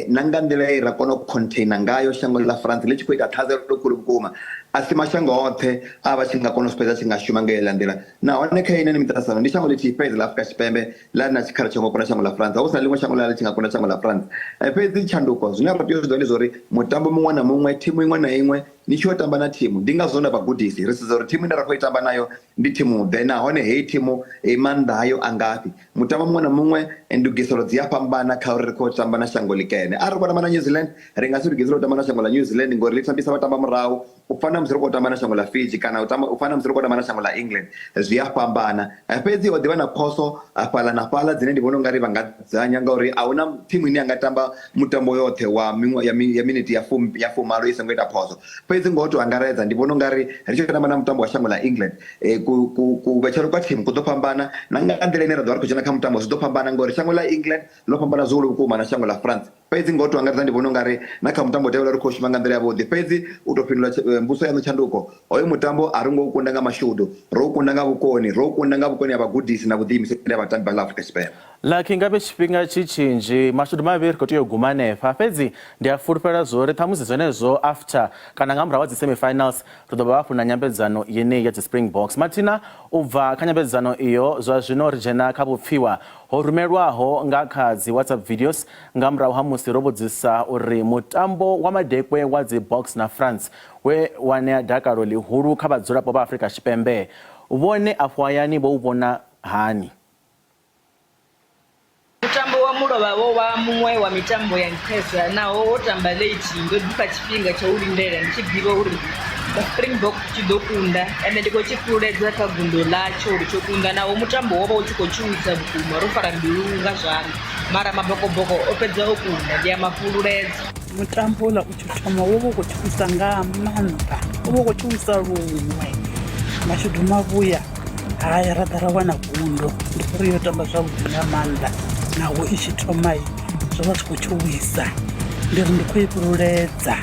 na nga nḓila ye ra kona u container ngayo shango ḽa France ḽi tshi khou ita ṱhaselo khulu vhukuma. A si mashango oṱhe a vha tshi nga kona u fhedza tshi nga shuma nga heiḽa nḓila nahone kha inoni miṱaṱisano ndi shango ḽithihi fhedzi ḽa Afrika Tshipembe ḽa ri na tshikhala tsha nga kunda shango ḽa France, hu si na ḽiṅwe shango ḽa ḽi tshi nga kunda shango ḽa France. Fhedzi tshanduko zwine ra tea u zwi ḓivha ndi zwa uri mutambo muṅwe na muṅwe, thimu iṅwe na iṅwe Ni tshi yo tamba na thimu, ndi ngazwo na vhagudisi ri sedza uri thimu ine ra khou i tamba nayo ndi thimu-ḓe nahone heyi thimu maanḓa ayo a ngafhi. Mutambo muṅwe na muṅwe ndugiselo dzi a fhambana kha uri ri khou tamba na shango ḽikene. Arali ri khou tamba na New Zealand, ri nga si lugisele u tamba na shango ḽa New Zealand ngori ḽi tambisa vhatamba murahu u fana na musi ri khou tamba na shango ḽa Fiji kana u tamba u fana na musi ri khou tamba na shango ḽa England. Zwi a fhambana. Fhedzi ho ḓivha na phoso fhaḽa na fhaḽa dzine ndi vhona ungari vha nga dzudzanya ngauri a huna thimu ine ya nga tamba mutambo yoṱhe wa miṅwe ya mi, ya miniti ya fum, ya fumalo i songo ita phoso. Fhedzi ngo to angaredza ndi vhona ungari ri tshi tamba na mutambo wa shango ḽa England e, ku, ku, kuvhetshele kwa thimu ku ḓo fhambana na nga nḓila ine ra ḓo vha ri khou dzhena kha mutambo zwi ḓo fhambana ngori shango ḽa England ḽo fhambana zwihulu vhukuma na shango ḽa France. Fhedzi ngo to angaredza ndi vhona ungari na kha mutambo u tevhelaho ri khou shuma nga nḓila yavhuḓi. Fhedzi u tou fhindula mbudziso yaṋu tshanduko, hoyo mutambo a ri ngo u kunda nga mashudu, ro u kunda nga vhukoni, ro u kunda nga vhukoni ha vhagudisi na vhuḓiimiseli ha vhatambi vha ḽa Afrika Tshipembe. Lucky ngavhe tshifhinga tshi tshinzhi mashudu mavhi ri khou tea u guma hanefha fhedzi ndi a fulufhela zwori ṱhamusi zwenezwo after kana nga murahu ha dzi semi-finals ri ḓo vha hafhu na nyambedzano yeneyi ya dzi Springboks. Mathina u bva kha nyambedzano iyo zwa zwino ri dzhena kha vhupfiwa ho rumelwaho nga kha dzi WhatsApp videos nga murahu ha musi ro vhudzisa uri mutambo wa madekwe wa dzi Boks na France we wa ṋea dakalo ḽihulu kha vhadzulapo vha Afrika Tshipembe vhone afho hayani vho u vhona hani. Mutambo wa mulovha wo vha muṅwe wa mitambo ya nṱhesa naho wo tamba late ndo ḓifha tshifhinga tsha u lindela ndi tshi ḓivha uri Springbok tshi ḓo kunda ende ndi khou tshi fhululedza kha gundo ḽatsho uri tsho kunda naho mutambo wo vha u tshi khou tshuwisa vhukuma ro fara mbilu nga zwanḓa mara mabokoboko o fhedza o kunda ndi a mafhululedza. Mutambo uḽa u tshi thoma wo vha u khou tshuwisa nga maanḓa wo vha u khou tshuwisa luṅwe mashudu mavhuya Hai ra ḓa ra wana gundo ndi uri yo tamba zwavhuḓi nga maanḓa naho i tshi thoma zwo vha zwi khou tshuwisa ndi ri ndi khou i fhululedza.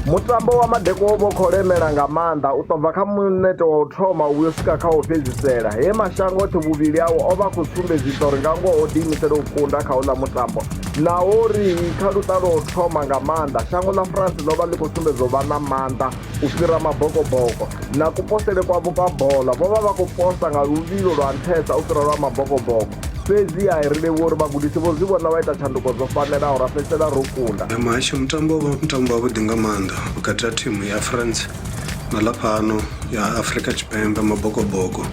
Mutambo wa madekwe wo vha u khou lemela nga maanḓa u tou bva kha muneto wa u thoma u vhuya u swika kha wa u fhedzisela, he mashango oṱhe vhuvhili hao o vha a khou sumbedzisa uri nga ngoho o ḓiimisela u kunda kha houḽa mutambo. Naho uri kha luṱa lwa u thoma nga maanḓa, shango ḽa France ḽo vha ḽi khou sumbedza u vha na maanḓa u fhira mabokoboko. Na kuposele kwavho kwa bola, vho vha vha khou posa nga luvhilo lwa nṱhesa u fhira lwa mabokoboko. Fhedziha ri livhuwa uri vhagudisi vho zwi vhona vha ita tshanduko dzo fanelaho ra fhedzisela ro kunda. Muhasho, mutambo wo vha mutambo wavhuḓi nga maanḓa vhukati ha thimu ya France na ḽa fhano ya Afrika Tshipembe mabokoboko.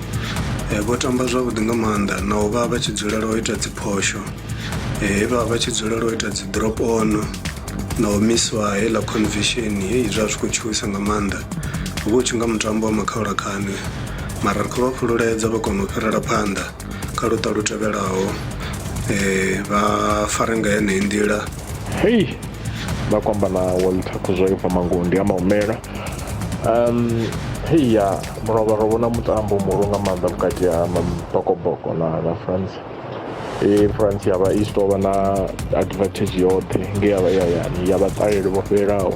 Vho tamba zwavhuḓi nga maanḓa na u vha vha tshi dzulela u ita dzi phosho, he vha vha vha tshi dzulela u ita dzi drop on. Na u miswa heiḽa conviction hei zwa zwi khou tshuwisa nga maanḓa hu vha hu tshi nga mutambo wa makhaulakhani mara ri khou vha fhululedza vha kona u fhirela phanḓa kha luṱa lu tevhelaho vha fare nga yeneyi nḓila. Hei vha khou amba na Walter Khuzwayo ubva Mangondi ha Maumela. Hei ya mulovha ro vhona mutambo muhulu nga maanḓa vhukati ha Mabokoboko na France. E France ya vha i tshi tou vha na advantage yoṱhe nge ya vha i hayani ya vhaṱaleli vho fhelelaho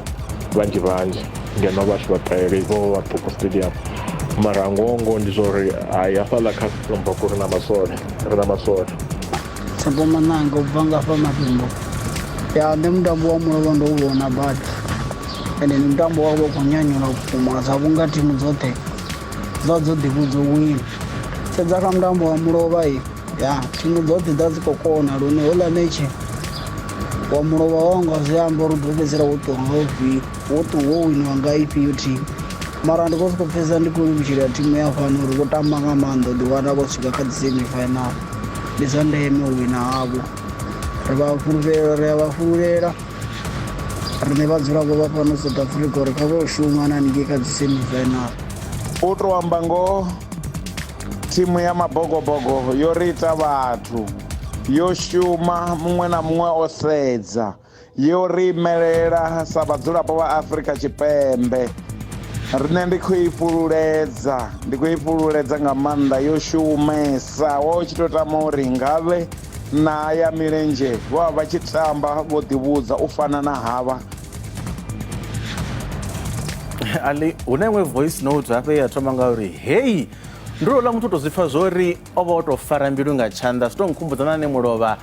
vhanzhi vhanzhi ngeno vhashu vhaṱaleli vho vha vhaṱuku stadium mara ngoho ngoho ndi zwa uri hai hafhaḽa kha Springbok ri na masole ri na masole. Tshepo Mananga u bva nga hafha Matimbo. Ya nṋe mutambo wa mulovha ndo u vhona badi ende ndi mutambo wa vha u khou nyanyula vhukuma sa vhunga thimu dzoṱhe dza dzo ḓivhudza u wina. Sedza kha mutambo wa mulovha ya thimu dzoṱhe dza dzi khou kona lune houḽa metshe wa mulovha wa nga zwi amba uri u ḓo fhedzisela wo ṱuwa nga ufhio wo ṱuwa wo winiwa nga ifhio thimu mara ndi khou sokou pfhesesa ndi khou livhutshela thimu ya fhano uri vho tamba nga maanḓa u ḓiwana vho swika kha dzi semi final ndi zwa ndeme u wina havho ri vha fhulufhela ri a vha fhululela riṋe vhadzulapo vha fhano South Africa uri kha vha shuma na haningei kha dzi semi final. U tou amba ngoho Thimu ya Mabogobogo yo ri ita vhathu, yo shuma muṅwe na muṅwe o sedza, yo ri imelela sa vhadzulapo vha Afrika Tshipembe. Riṋe ndi khou i fhululedza, ndi khou i fhululedza nga maanḓa, yo shumesa. Wa u tshi tou tama uri ngavhe na ya milenzhe vho vha vha tshi tamba vho ḓivhudza u fana na havha. Ali hu na iṅwe voice note hafha ye ya thoma nga uri hei ndi uḽa muthu u tou zwi pfa zwori o vha o tou fara mbilu nga tshanḓa zwi tou nkhumbudza na nṋe mulovha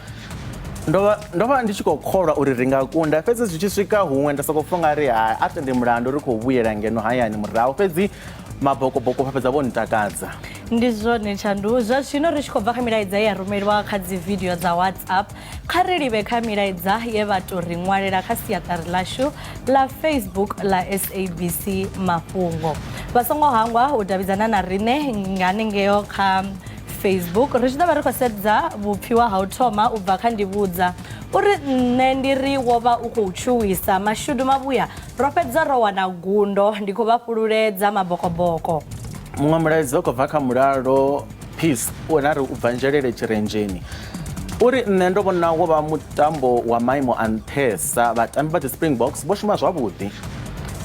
ndo vha ndo vha ndi tshi khou kholwa uri ri nga kunda fhedzi zwi tshi swika huṅwe nda sokou pfa nga ri ha a tende mulandu ri khou vhuyela ngeno hayani murahu fhedzi mabokoboko vha fhedza vho ntakadza. Ndi zwone Tshandu, zwa zwino ri tshi khou bva kha milaedza ye ya rumeliwa kha dzi video dza WhatsApp Kha ri livhe kha milaedza ye vha tou ri ṅwalela kha siaṱari ḽashu ḽa Facebook ḽa SABC Mafhungo. Vha songo hangwa u davhidzana na riṋe nga hanengeo kha Facebook. Ri tshi ḓo vha ri khou sedza vhupfiwa ha u thoma u bva kha Ndivhudza uri nṋe ndi ri wo vha u khou tshuwisa mashudu mavhuya ro fhedza ro wana gundo ndi khou vha fhululedza mabokoboko. Muṅwe mulaedza u khou bva kha Mulalo Peace u na ri u bva Nzhelele Tshirenzheni uri nṋe ndo vhona wo vha mutambo wa maimo a nṱhesa vhatambi vha dzi Springboks vho shuma zwavhuḓi.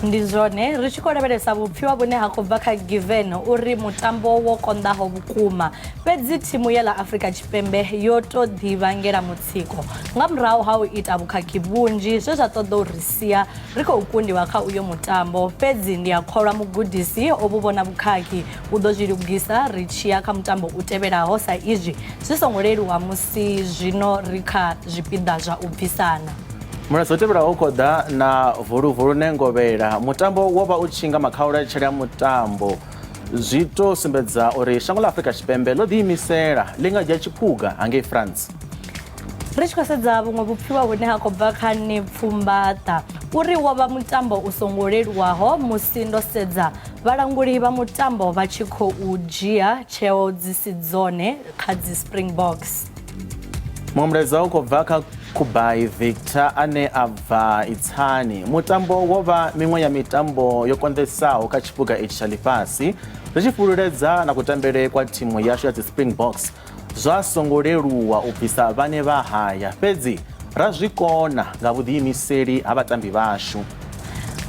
Ndi zwone ri tshi khou lavhelesa vhupfiwa vhune ha khou bva kha Given uri mutambo wo konḓaho vhukuma fhedzi thimu ya ḽa Afrika Tshipembe yo tou ḓivhangela mutsiko nga murahu ha u ita vhukhakhi vhunzhi zwe zwa ṱoḓa u ri sia ri khou kundiwa kha uyo mutambo fhedzi ndi a kholwa mugudisi o vhu vhona vhukhakhi u ḓo zwi lugisa ri tshi ya kha mutambo u tevhelaho sa izwi zwi songo leluwa musi zwino ri kha zwipiḓa zwa u bvisana. Mulaedza u tevhelaho u khou ḓa na Vuluvulu Nengovhela. Mutambo wo vha u tshi nga makhaulatshele a mutambo. Zwi tou sumbedza uri shango ḽa Afrika Tshipembe ḽo ḓiimisela, ḽi nga dzhia tshiphuga hangei France. Ri tshi khou sedza vhuṅwe vhupfiwa hune ha khou bva kha Nipfumbaṱa uri wo vha mutambo u songo leluwaho musi ndo sedza vhalanguli vha mutambo vha tshi khou dzhia tsheo dzi si dzone kha dzi Springboks. Muṅwe mulaedza u khou bva kha Khubai Victor ane a bva Itsani. Mutambo wo vha miṅwe ya mitambo yo konḓesaho kha tshiphuga itshi tsha ḽifhasi, ri tshi fhululedza na kutambele kwa thimu yashu ya dzi Springboks. Zwa songo leluwa u bvisa vhane vha haya, fhedzi ra zwi kona nga vhuḓiimiseli ha vhatambi vhashu.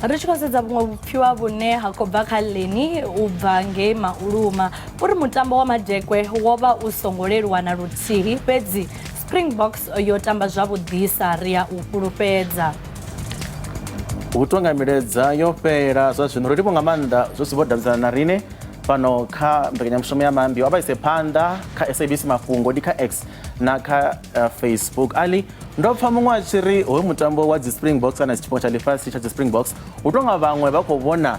Ri tshi khou sedza vhuṅwe vhupfiwa vhune ha khou bva kha Leni u bva ngei Mauluma uri mutambo wa madekwe wo vha u songo leluwa na luthihi fhedzi Springboks yo tamba zwavhuḓisa ri a u fhulufhedza. Hu tonga milaedza yo fhela zwa zwino ro livhuwa nga maanḓa zwo si vho davhidzana na rine fhano kha mbekanyamushumo ya maambiwa a vha ise phanḓa kha SABC mafhungo ndi kha X na kha uh, Facebook ali ndo pfa muṅwe a tshi ri hoyu mutambo wa dzi Springboks kana tshifhinga tsha ḽifhasi tsha dzi Springboks hu tonga vhaṅwe vha khou vhona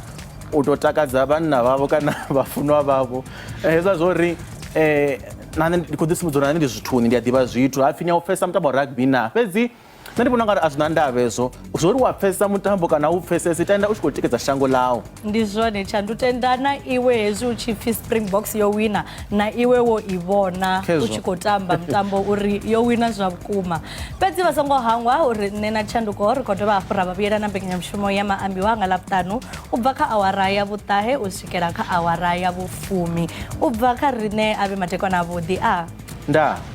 u tou takadza vhanna vhavho kana vhafunwa vhavho eh, hezwa zwo ri eh, na nṋe ndi khou ḓi sumbedza uri na nṋe ndi zwithuni ndi a ḓivha zwithu hapfi ni a u pfesesa mutambo wa rugby na fhedzi Nṋe ndi vhona ungari a zwi na ndavha hezwo zwo uri wa pfesesa mutambo kana u pfesesi tenda u tshi khou tikedza shango ḽau. Ndi zwone tshandu tenda na iwe hezwi u tshi pfi Springboks yo wina na iwe wo i vhona u tshi khou tamba mutambo uri yo wina zwa vhukuma. Fhedzi vha songo hangwa uri nṋe na Tshanduko ri khou dovha hafhu ra vha vhuyela na mbekanyamushumo ya maambiwa nga Ḽavhuṱanu u bva kha awara ya vhuṱahe u swikela kha awara ya vhufumi. U bva kha riṋe a vhe madekwana avhuḓi a. Ndaa.